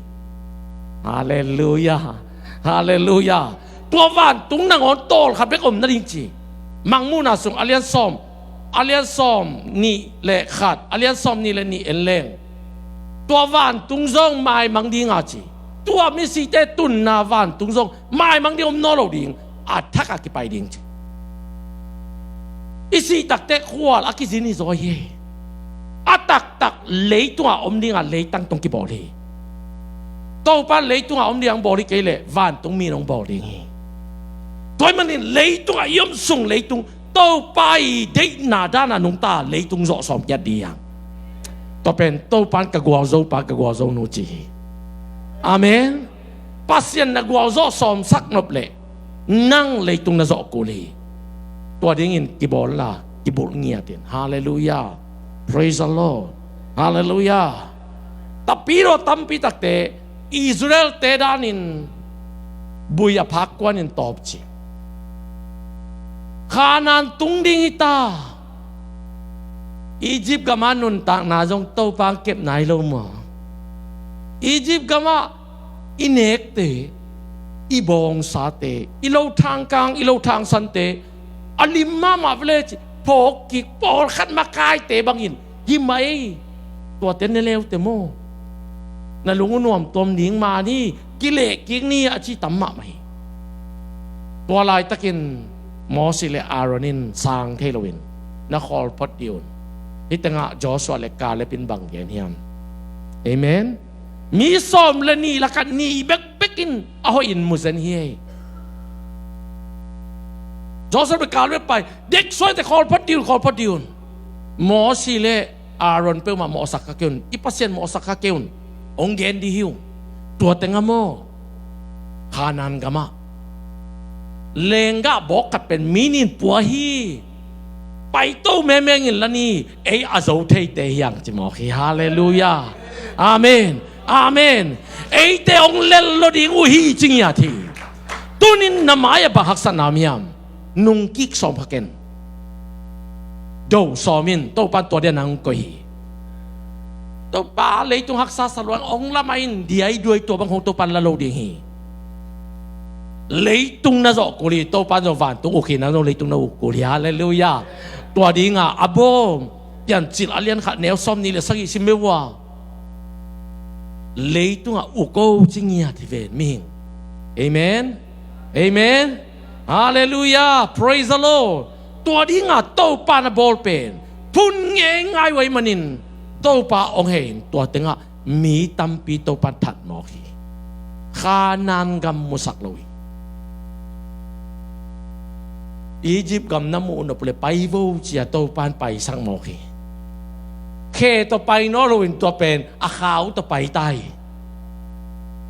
Halleluiah. Halleluiah. Tua vantung nangawn tawlkhat bek om nading ci. Mangmuhna sung a lian sawm, a lian sawm nih le khat, a lian sawm nih le nih en leng, tua vantung zong maimang dinga ci. Tua misite tunna vantung zong maimang ding, om nawn lo ding, a thakah kipai ding ci. I sih takte khual a kizin hi zaw hi. A taktak leitungah om dinga leitang tong kibawl hi. Topa leitungah om ding ang bawl hi kei leh vantung mi nong bawl ding hi. Tua ahih manin leitungah i om sung leitung Topa i deihna dana nungta leitung zawh sawm kiat ding ang. Tua pen Topan ka gualzo pa, ka gualzo nu ci hi. Amen. Pasian na gualzawh sawmsak nop leh nang leitung na zawh kul hi. Tua dingin kibawl la, kibulh ngiatin. Halleluiah. Praise the Lord. Halleluiah. Tapidaw tampi takte Israel-te danin bui a phak kuanin tawp ci. Khanaan tung ding hi ta. Egypt gamah nuntakna zong Topa kep nai lo maw? Egypt gamah i nekte, i bawngsate, i lo thangkang, i lo thangsante a lim mahmah vele ci. phawk kik pawlkhat makaite bangin hi mah ei. Tuate ne leute maw, na lung uh nuamtuam ding mah ni, kileh kik ni a ci tam mahmah hi. Tua laitakin Mosi le Aaron in sang thei loin na khawlphot dih un. Hih tengah Joshua le Caleb in bang gen hiam? Amen. Mi sawm le nih lakah nih bekbek in a hoihin mu zen hi ei. Joshua le Caleb pai, deksuaite khawlphot dih un, khawlphot dih un. Mosi le Aaron peuhmah mawhsak kha kei un, i Pasian mawhsak kha kei un. Hong gen dih hi uh. Tua tengah maw, Kanaan gamah lenggah bawk khat pen mi nih in pua hi. Paito mengmeng in la ni, ei a zo theite hi hang ci mawk hi. Halleluiah. Amen. Amen. Eite hong lel lo ding uh hi ci ngiat hi. Tunin na mai-ah bang haksatna om hiam? Nungkik sawm kha ken. Do sawm in, Topan tua dia nang koih hi. Topa leitung haksa sa lua, hong la mah in, dia i duai tua bang khong Topan la lo ding hi. Leitung na zawh kul hi, Topan zong vantung uk hi, nang zong leitung na uk kul hi. Halleluiah. Tua dinga a bawm Piancil a lian khat neu sawm nih le sagih sim ve ua. Leitungah uk o ci ngiat hi ven mihing. Amen. Amen. Halleluiah. Praise the Lord. Tua dinga Topa na bawl pen phun ngeingai uh ahih manin Topa hong hei in, tua tengah mi tampi Topan that mawk hi. Kanaan gam musak lo hi. Egypt gam na muh nop leh pai vo ci-a Topan paisak mawk hi. Khe tawh pai nawn loin tua pen a khau tawh pai ta hi.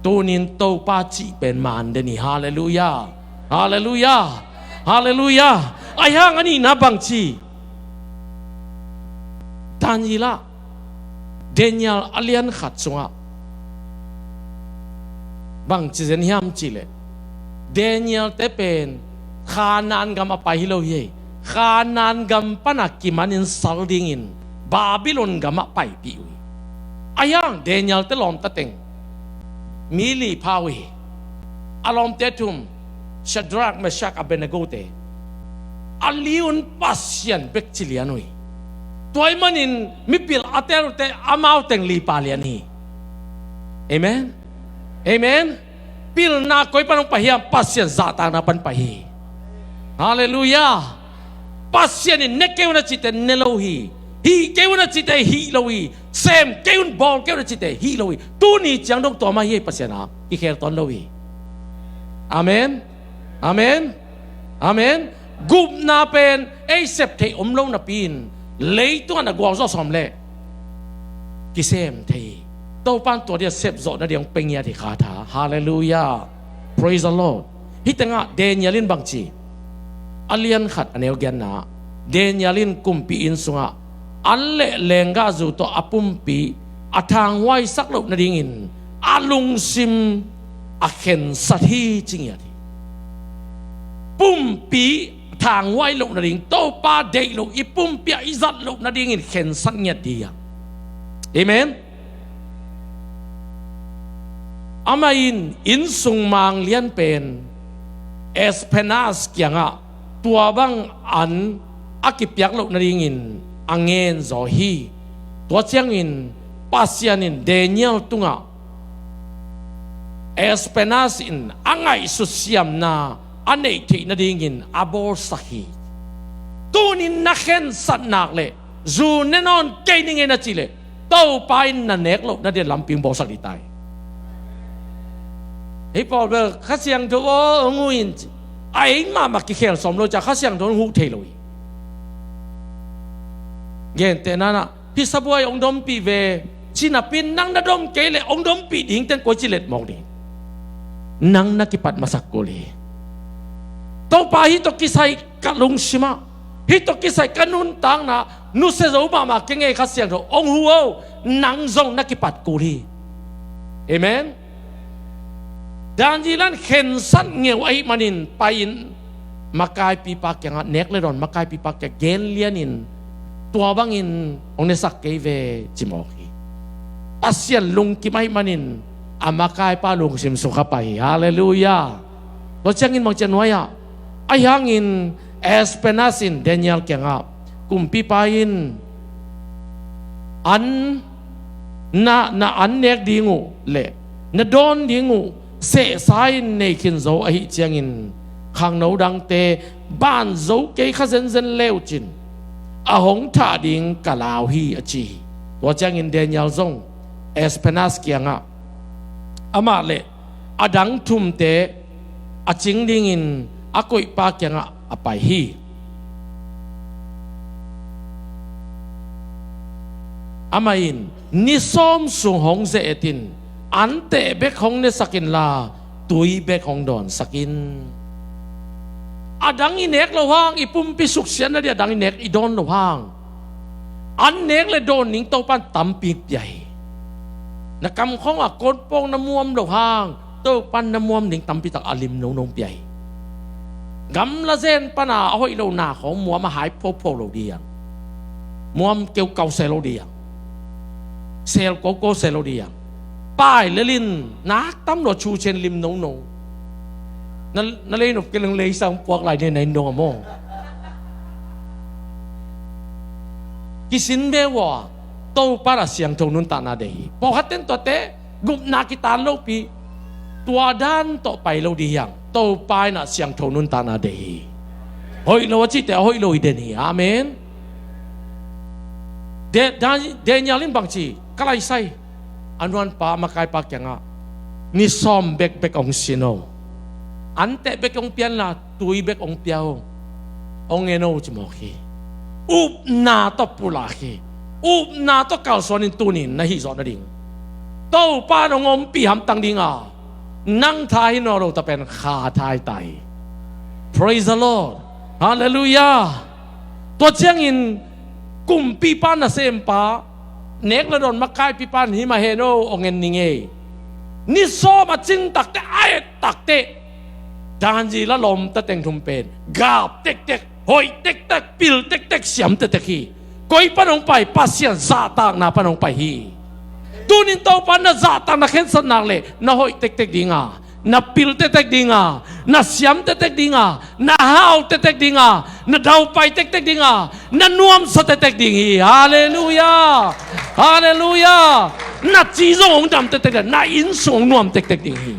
Tunin Topa cih pen man den hi. Halleluiah. Halleluiah. Halleluiah. Ahi hang a nihna bangci? Daniel ah, Daniel a lian khat sungah bangci zen hiam cihleh, Daniel te pen Kanaan gam a pai hi lo hi. Kanaan gam pana kimanin sal dingin Babylon gamah paipih uh hi. Ahi hang Daniel te lawmta teng mi li pha uh hi. A lawmte thum, Shadrach, Meshach, Abednego te, a li un Pasian bek ci lian uh hi. Tua ahih manin mipil a tel uh te amau teng li pha lian hi. Amen. Amen. Pilna koi pan hong pai hiam? Pasian zahtakna pan pai hi. Halleluiah. Pasian in ne kei un a cihte ne lo hi. Hih kei un a cihte hih lo hi. Sem kei un, bawl kei un a cihte hih lo hi. Tuni ciang dong tua mah hi ei, Pasian a kikhel tawn lo hi. Amen. Amen. Amen. Gupna pen ei sep theih om lo napi-in leitungah na gualzawh sawm leh kisem thei hi. Topan tua dia sepzawh nading hong pia ngiat hi kha tha. Halleluiah. Praise the Lord. Hih tengah Daniel in bangci? A lian khat a neu giatna ah Daniel in kumpi inn sungah an le lenggahzu tawh a pumpi a thanghuaisak loh nadingin a lungsim a khensat hi ci ngiat hi. Pumpi thanghuai loh nading, Topa deih loh, i pumpi ah i zat loh nadingin khensat ngiat ding hi. Amen. Amah in innsung mang lian pen Ashpenaz kiangah tua bang an a kipiak loh nadingin a ngen zaw hi. Tua ciangin Pasian in Daniel tungah Ashpenaz in a ngaihsut siamna a neih theih nadingin a bawlsak hi. Tunin na khensat nak leh zu ne nawn kei ning ei na cih leh Topa in na nek loh nading lampi hong bawlsak ding ta hi. Hih pawl bel Kha Siangtho aw hong huh in ci. A eng mahmah kikhel sawm lo ciang Kha Siangtho hong huh thei lo hi. Gentehna-in ah, hih sabuai hong dompih ve ci napi-in nang na dom kei leh hong dompih ding teng koi ci let mawk ding? Nang na kipat masak kul hi. Topa, hih tawh kisai ka lungsim ah, hih tawh kisai ka nuntakna nusia zo mahmah keng ei, Kha Siangtho hong huh o, nang zong na kipat kul hi. Amen. Daniel in khensat ngeu ahih manin pai-in makaipipa kiangah, nek le dawn makaipipa kiangah gen lianin tua bangin hong nesak kei ve ci mawk hi. Pasian lungkim ahih manin a makaipa lungsim sung kha pai hi. Halleluiah. Tua ciangin bang ci a nuai-ah? Ahi hangin Ashpenaz in Daniel kiangah, Kumpipa in an na, na an nek ding uh le na dawn ding uh sehsa in nei khin zo ahih ciangin khangno dangte ban zo kei kha zenzen leucin a hong thah ding ka lau hi, a ci hi. Tua ciangin Daniel zong Aspenas kiangah amah le a dang thumte a cing dingin a koihpa kiangah a pai hi. Amah in, "Ni sawm sung hong ze-et in, anteh bek hong nesak inla, tui bek hong dawnsak in." A dang i nek loh hang, i pumpi suksiatna ding a dang i nek i dawn loh hang, an nek le dawn ding Topan tampi pia hi. Na kamkhong a konpawng na muam loh hang, Topan na muam ding tampi tak a lim nono pia hi. Gamla zen pana a hoih lo na khawng muam a hai phopho lo ding. Muam keukau se lo ding. Sel koko se lo ding. Pai lelin nak tam lo chu chen lim nono. Na, na lei nop ke leng lei sang puak lai ne na in dong a maw. Kisin be wa, Topa a siangtho nuntakna deih hi. Pawlkhat ten tuate gupna kitan lopi, tua dan tawh pai lo ding hiang. Topa in a siangtho nuntakna deih hi. Hoih lo a cihte a hoih lo hi den hi. Amen. De, Dan, Daniel in bangci, ka laisai. A nuanpa makaipa kiangah, "Ni sawm bekbek hong sin o. Anteh bek hong pianla, tui bek hong pia o. Hong en o," ci mawk hi. Upna tawh pulak hi. Upna tawh kalsuan in tunin na hih zawh nading. Topa in hong ompih hamtang dinga, nang tha hi nawn lo ta pen kha tha hi ta hi. Praise the Lord. Hallelujah. Tua ciangin kumpipa nasempa, nek le dawn makaipipa in himah hen o, hong en ning ei. Ni sawm a cing takte, a et takte, Daniel a lawmta teng thum pen gap tektek, hoih tektek, pil tektek, siam tektek hi. Koi pan hong pai? Pasian zahtakna pan hong pai hi. Tunin Topa na zahtakna khensatnak le na hoih tektek dinga, na pil tektek dinga, na siam tektek dinga, na hau tektek dinga, na daupai tektek dinga, na nuamsa tektek ding hi. Halleluiah. Halleluiah. Na ci zong hong dam tektek, na inn sung hong nuam tektek ding hi.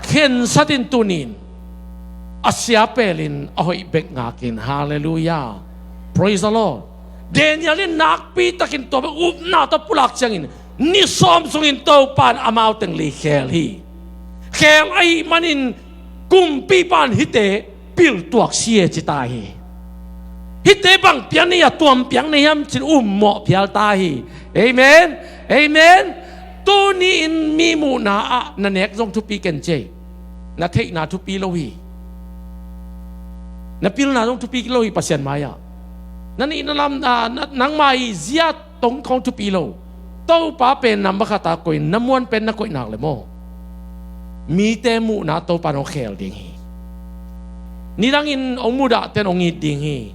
Khensat in tunin a sia pelin a hoih bek ngakin. Halleluiah. Praise the Lord. Daniel in nakpi takin tua bek upna tawh pulak ciangin ni sawm sungin Topa in amau teng li khel hi. Khel ahih manin kumpipa in hihte piltuak si e ci ta hi. Hihte bang pian nei a tuam piang nei hiam cin ummawh phial ta hi. Amen. Amen. Tuni in mi muhna ah na nek zong thupi ken cei. Na theihna thupi lo hi. Na pilna zong thupi lo hi Pasian mai-ah. Na nih na lam, ah, na, nangmah i zia tong khawng thupi lo. Topa pen number khat a koih, na muan pen na koih nak le maw, mite muhna Topa in hong khel ding hi. Nidangin hong mudah ten hong it ding hi.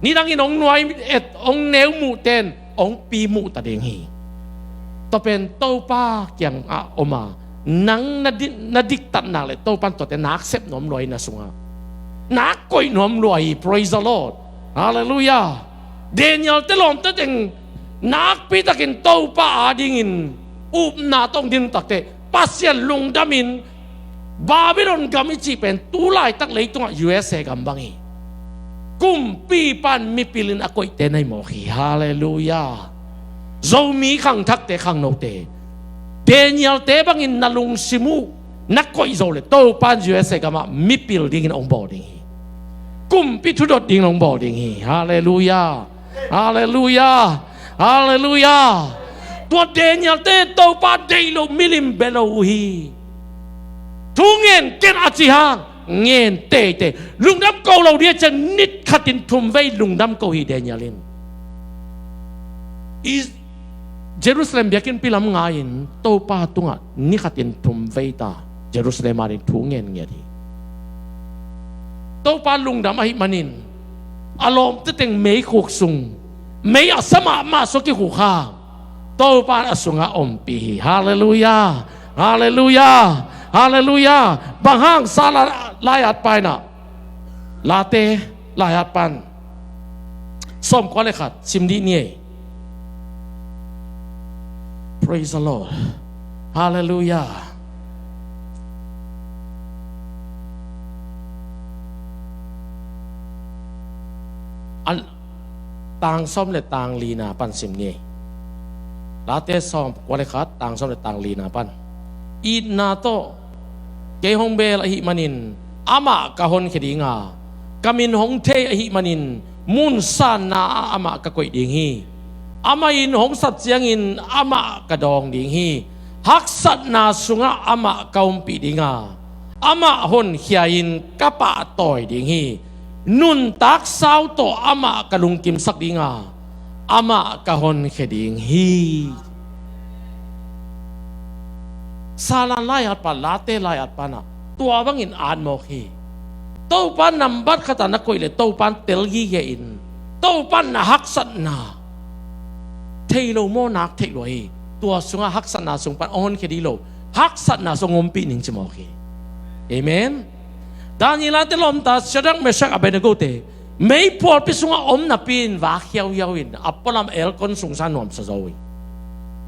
Nidangin hong nuai et, hong neu muh ten hong pi muh ta ding hi. Tua pen Topa kiangah om a, nang na di-, na diktatnak le Topa in tuate nak sep nuam lua hi na sungah. Nak koih nuam lua hi. Praise the Lord. Halleluiah. Daniel te lawmte teng nakpi takin Topa adingin upna tawh hong din takte Pasian lungdamin Babylon gam i cih pen tu laitak leitungah U S A gam bang hi. Kumpipa in mipil in a koihte na hi mawk hi. Halleluiah. Zomi khangthakte, khangnote, Daniel te bangin na lungsim uh na koih zo le Topa in U S A gamah mipil dingin hong bawl ding hi. Kumpi thudot dingin hong bawl ding hi. Halleluiah. Halleluiah. Halleluiah. Tua Daniel te Topa deih loh milim bia lo uh hi. Thu ngen ken a ci hang ngen teitei. Lungdam ko lo ding a ciang nit khatin thum vei lungdam ko hi Daniel in. I Jerusalem biakinnpi lam ngai-in Topa tungah ni khatin thum vei ta Jerusalem ading thu ngen ngiat hi. Topa lungdam ahih manin a lawmte teng meikhuk sung, mei a sa mahmah sung a kikhuk hang Topa in a sungah ompih hi. Halleluiah. Halleluiah. Halleluiah. Bang hang sa la-, laiat pa in ah, Late laiat pan Sawmkua le khat sim dih ni ei. Praise the Lord. Hallelujah. An, tang sawm le tang lina pan sim ni ei. Late sawmkua le khat, tang sawm le tang lina pan. Itna tawh kei hong beel ahih manin amah ka honkhia dinga, ka min hong thei ahih manin munsanna ah amah ka koih ding hi. Amah in hong sat ciangin amah ka dawng ding hi. Haksatna sungah amah ka ompih dinga, amah honkhia-in ka pahtawi ding hi. Nuntak sau tawh amah ka lungkimsak dinga, amah ka honkhia ding hi. Salan lai-at pan, Late lai-at pan ah tua bangin at mawk hi. Topa nambat khat ah na koih le Topa in tel gige in, Topa in na haksatna thei lo maw, nak theih lua hi. Tua sungah haksatna sung pan hong honkhia dih lo, haksatna sung ompih ning ci mawk hi. Amen. Daniel-te lawmta Shadrach, Meshach, Abednego-te meiphualpi sungah om napi-in vak hiauhiau in a pualam aircon sungsa nuamsa zo hi.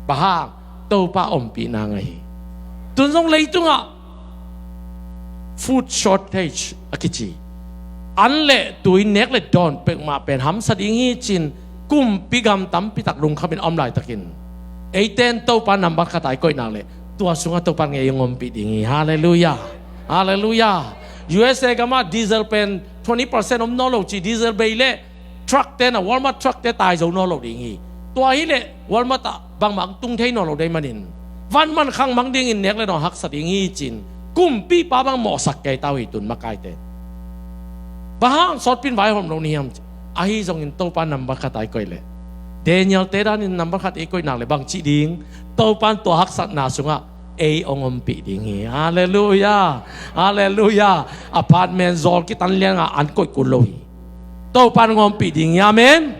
Bang hang? Topa ompihna ngah hi. Tun zong leitungah food shortage a kici, an le tui, nek le dawn peuhmah pen hamsa ding hi ci-in kumpi gam tampi tak lungkhamin a om laitakin, eite in Topa nambat khat ah i koih nak leh tua sungah Topa in ei hong ompih ding hi. Halleluiah. Halleluiah. U S A gamah diesel pen twenty percent om nawn lo ci, diesel bei leh truck-te na, Walmart truck-te tai zo nawn lo ding hi. Tua hileh Walmart ah bangmah tung thei nawn lo dei manin, van man khang mang dingin nek le dawn haksa ding hi ci-in kumpipa bang mawhsak kei ta uh hi tun makaite. Bang hang sawtpi-in vaihawm lo na hiam? Ahi zongin Topa nambat khat ah i koih leh, Daniel-te danin nambat khat i koih nak leh bang cih ding? Topa in tua haksatna sungah ei hong ompih ding hi. Halleluiah. Halleluiah. Apartment zawl kitan lianga an koih kul lo hi. Topa in hong ompih ding hi. Amen.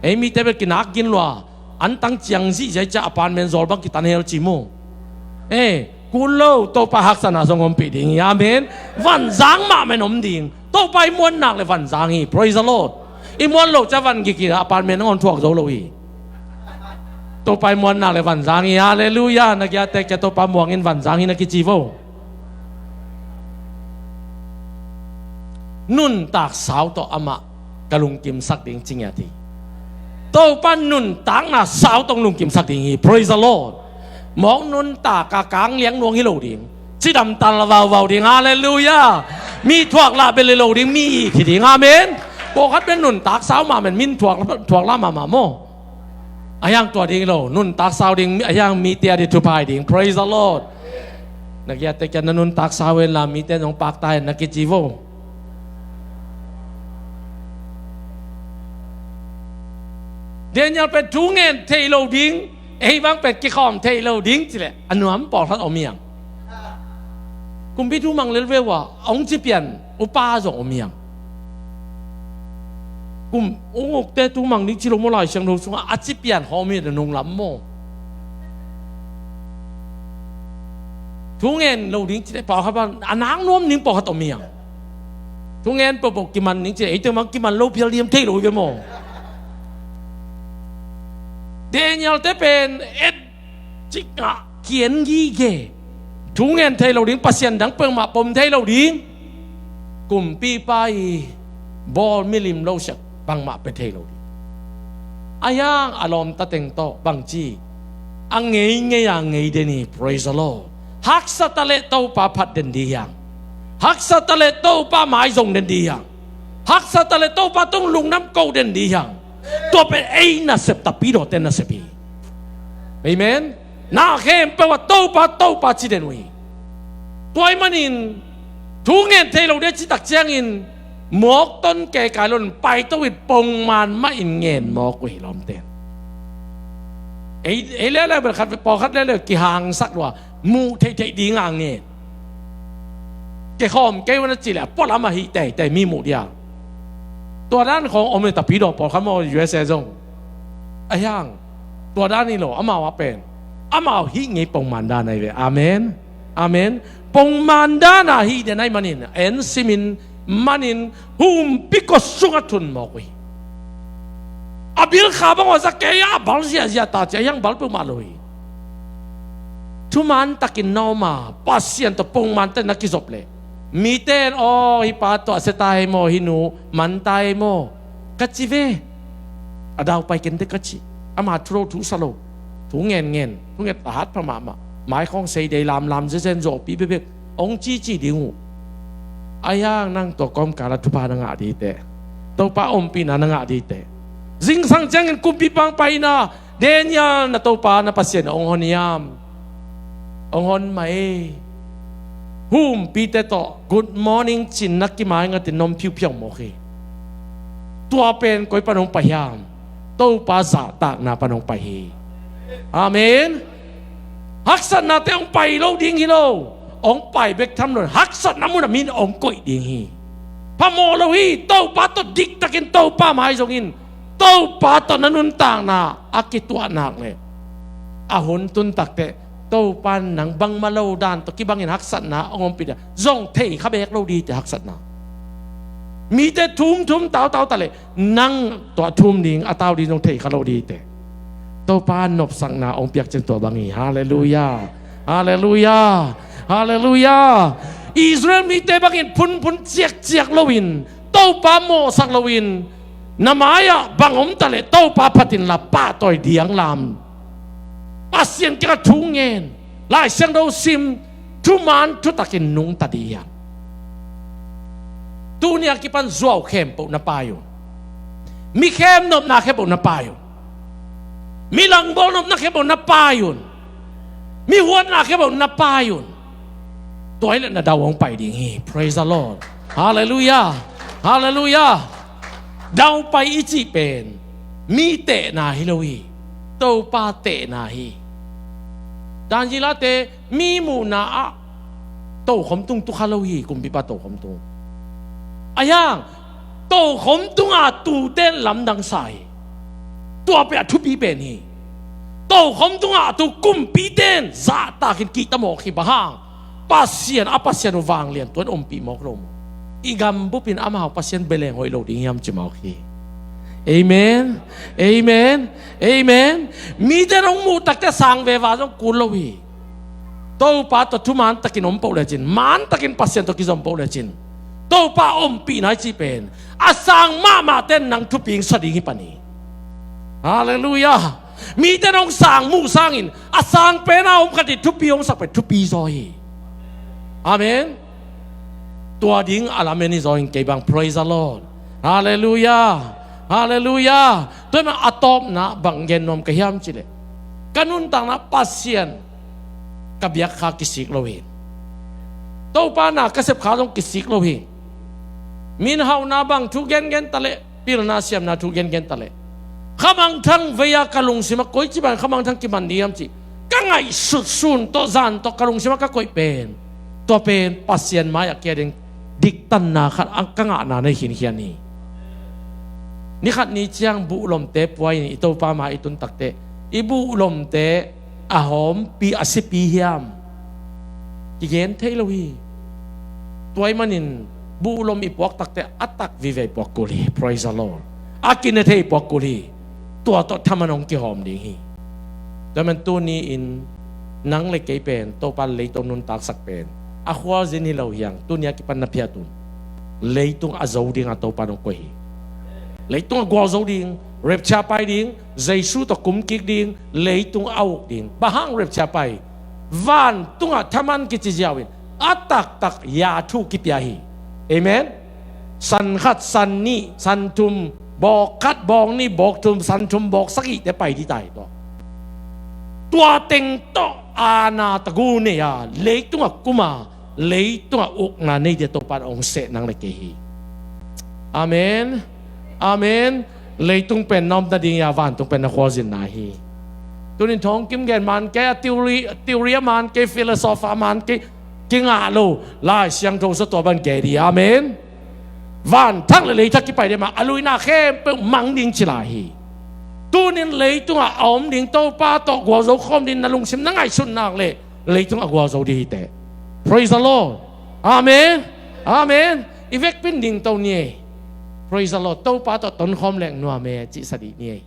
Ei mite bel kinak gin lua, an tang ciang zihziah ciah apartment zawl bang kitan hel ci mu. Eh, kul lo, Topa haksatna sung ompih ding hi. Amen. Vanzang mahmah in om ding. Topa i muan nak leh vanzang hi. Praise the Lord. I muan loh ciah van gik hi, apartment hong thuak zo lo hi. Topa i muan nak leh vanzang hi. Halleluiah. Na kiangte kiang Topa muang in vanzang hi na kici vo. Nuntak sau tawh amah ka lungkimsak ding ci ngiat hi. Topa nuntakna sau tawh lungkimsak ding hi. Praise the Lord. Mawk nuntak a kang liang nuang hi lo ding. Cidam tal vauvau ding. Halleluiah. Mi thuak lah bel hi lo ding. Mi it hi ding. Amen. Pawlkhat bel nuntak sau mahmah in, min thuak, thuak lah mahmah maw. Ahi hang tua ding hi lo, nuntak sau ding, ahi hang mite a ding thupha hi ding. Praise the Lord. Na kiangte kiang na nuntak sau hen la, mite zong pakta hen na kici vo. Daniel pen thu ngen thei lo ding, ei bang pen kikhawm thei lo ding ci leh a nuam pawlkhat om hi hang. Kumpi thu mang lel ve ua, a hong ci pian upa zong om hi hang. Kum ung ukte thu mang ding ci lo maw, Lai Siangtho sungah a ci pian khawm hi, a nunglam maw. Thu ngen lo ding ci leh pawlkhat bang a nak nuam ding pawlkhat om hi hang. Thu ngen peuhpeuh kiman ding ci leh eite bang kiman lo phial diam thei lo hi ve maw. Daniel-te pen et cikngah kian gige. Thu ngen thei lo ding, pasian dang peuhmah pom thei lo ding. Kumpipa i bawl milim lo siak bangmah pia thei lo ding. Ahi hang a lawmta teng tawh bang ci? A ngeingei a ngei den hi. Praise the Lord. Haksa ta leh Topa phat den ding hi hang. Haksa ta leh Topa maizong den ding hi hang. Haksa ta leh Topa tung lungdam ko den ding hi hang. Tua pen ei nasep, tapidawte nasep hi. Amen. Na khempeuh ah Topa, Topa ci den uh hi. Tua ahih manin thu ngen thei lo ding a citak ciangin mawk ton kei kai lo in paito in pongman mah in ngen mawk uh hi lawmte. Ei, ei leuleu bel khat, pawlkhat leuleu kihangsak lua, muh theihtheih dinga ngen. Kikhawm kei un a ci leh a pualam ah hih teitei mi muh dia. Tua dan khawng om hi, tapidaw pawlkhat maw U S A zong. Ahi hang tua dan hi lo, amau a pen amau hih ngei pongman dan ahi ve. Amen. Amen. Pongman dan a hih den ahih manin en simin manin humpi kua sungah thun mawk uh hi. Pilkha bang aw za kei a bal ziahziah ta ci a hiang bal peuhmah lo hi. Thuman takin na om a Pasian tawh pongman tawh na kizop leh mite in aw hih pa tawh a sia ta hi maw, hih nu man ta hi maw ka ci ve. A daupai kente ka ci. Ama thu lo thu sa lo, thu ngenngen, thu nget a hat pha mahmah. Mai khawng sei dei lamlam zezen zawhpih bekbek hong cici ding uh. A hiang nang tua kawmkal a thupha na ngah ding hi teh. Topa ompihna na ngah ding hi teh. Zingsang ciangin kumpipa hong paina Daniel na Topa na Pasian hong hon hiam? Hong hon mah ei. Humpite tawh good morning cin na kimai ngatin na om phiuphiau mawk hi. Tua pen koi pan hong pai hiam? Topa zahtakna pan hong pai hi. Amen. Haksatnate hong pai lo ding hi lo. Hong pai bek tham lo in haksatna munah min hong koih ding hi. Phamawh lo hi. Topa tawh diktakin Topa mai zongin Topa tawh na nuntakna a kituah nak leh a hun tun takteh Topa in nang bangmah lo dan tawh kibangin haksatna hong ompih dia zong thei kha beek lo ding hi teh haksatna. Mite thum thum tautau ta leh nang tua thum ding a tau ding zong thei kha lo ding hi teh. Topa nopsakna hong piak ciang tua bang hi. Halleluiah. Halleluiah. Halleluiah. Israel mite bangin phunphun ciakciak loin Topa mawhsak loin na mai-ah bang om ta leh Topa phatin la pahtawi diang lam. Pasian kiangah thu ngen, Lai Siangtho sim, thuman thutakin nungta ding hiam? Tuni a kipan zuau khempeuh na pai un. Mi khem nopna khempeuh na pai un. Mi langbawl nopna khempeuh na pai un. Mi huatna khempeuh na pai un. Tua hi leh na dau hong pai ding hi. Praise the Lord. Halleluiah. Halleluiah. Daupai i cih pen mi tehna hi lo hi. Topa tehna hi. Daniel-te mi muhna ah tokhom tung tu kha lo hi. Kumpipa tokhom tung. A hiang tokhom tunga tute in lamdang sa hi. Tua pen a thupi pen hi. Tokhom tunga a tu kumpite in zahtakin kihta mawk hi. Bang hang? Pasian a Pasian uh vanglian tua in ompih mawk lo maw? I gambup in amau Pasian beleng hoih lo ding hiam ci mawk hi. Amen. Amen. Amen. Mite in hong muh takteh sang veva zong kul lo hi. Topa tawh thuman takin om poh lecin, man takin Pasian tawh kizom poh lecin, Topa ompihna i cih pen a sang mahmahte in nang thupi hong sa ding hi pan hi. Halleluiah. Mite in hong sang muh sangin a sang pena om khat in thupi hong sak pen thupi zaw hi. Amen. Tua ding a lamen hi zaw in kei bang. Praise the Lord. Halleluiah. Halleluiah. Tua hi mah a tawpna bang gen nuam ka hiam cih leh ka nuntakna Pasian ka biak kha kisik lo hi. Topa na ka sep kha zong kisik lo hi. Min hauhna bang thu gengen ta leh, pilna siamna thu gengen ta leh, khamangthang vei-a ka lungsim ah koici bang khamangthang kiman ding hiam cih ka ngaihsut sun tawh zan tawh ka lungsim ah ka koih pen, tua pen Pasian mai-ah kia ding diktanna khat a ka ngahna nei khinkhian hi. Ni khat ni ciang buhlomte pua in i Topa mai i tun takteh i buhlomte a hawmpi a sipi hiam kigen thei lo hi. Tua ahih manin buhlom i puak takteh a tak vive i puak kul hi. Praise the Lord. A kine thei i puak kul hi. Tua tawh thaman hong kihawm ding hi. Tua ahih manin tuni-in nang le kei pen Topa leitung nuntaksak pen a khualzin hi lo hi hang. Tuni a kipan na phiat un. Leitung a zo dinga Topa in hong koih hi. Leitung a gualzo ding, rapture pai ding, Jesu tawh kumkik ding, leitung a uk ding. Bang hang rapture pai? Vantungah thaman kici ziau in a taktak ya thu kipia hi. Amen. San khat, san nih, san thum, bawk khat, bawk nih, bawk thum, san thum, bawk sagihte pai ding ta hi tua. Tua teng tawh aana tagu nei a leitungah kum a leitungah ukna nei dia Topa in hong seh nang le kei hi. Amen. Amen. Leitung pen na omna ding hi a, vantung pen na khualzinna hi. Tunin thawngkim gen man kei a, theory, theory a man kei, philosophy a man kei, kingah lo, Lai Siangtho sa tua bang kei ding. Amen. Vanthak le leithak kipai ding mah a luina khempeuh mang ding ci lai hi. Tunin leitungah a om ding Topa tawh gualzo khawm ding na lungsim na ngaihsun nak leh leitung a gualzo ding hi teh. Praise the Lord. Amen. Amen. I vekpi in dingto ni ei. Praise the Lord. Topa tawh tonkhawm leng nuam e cih sa dih ni ei.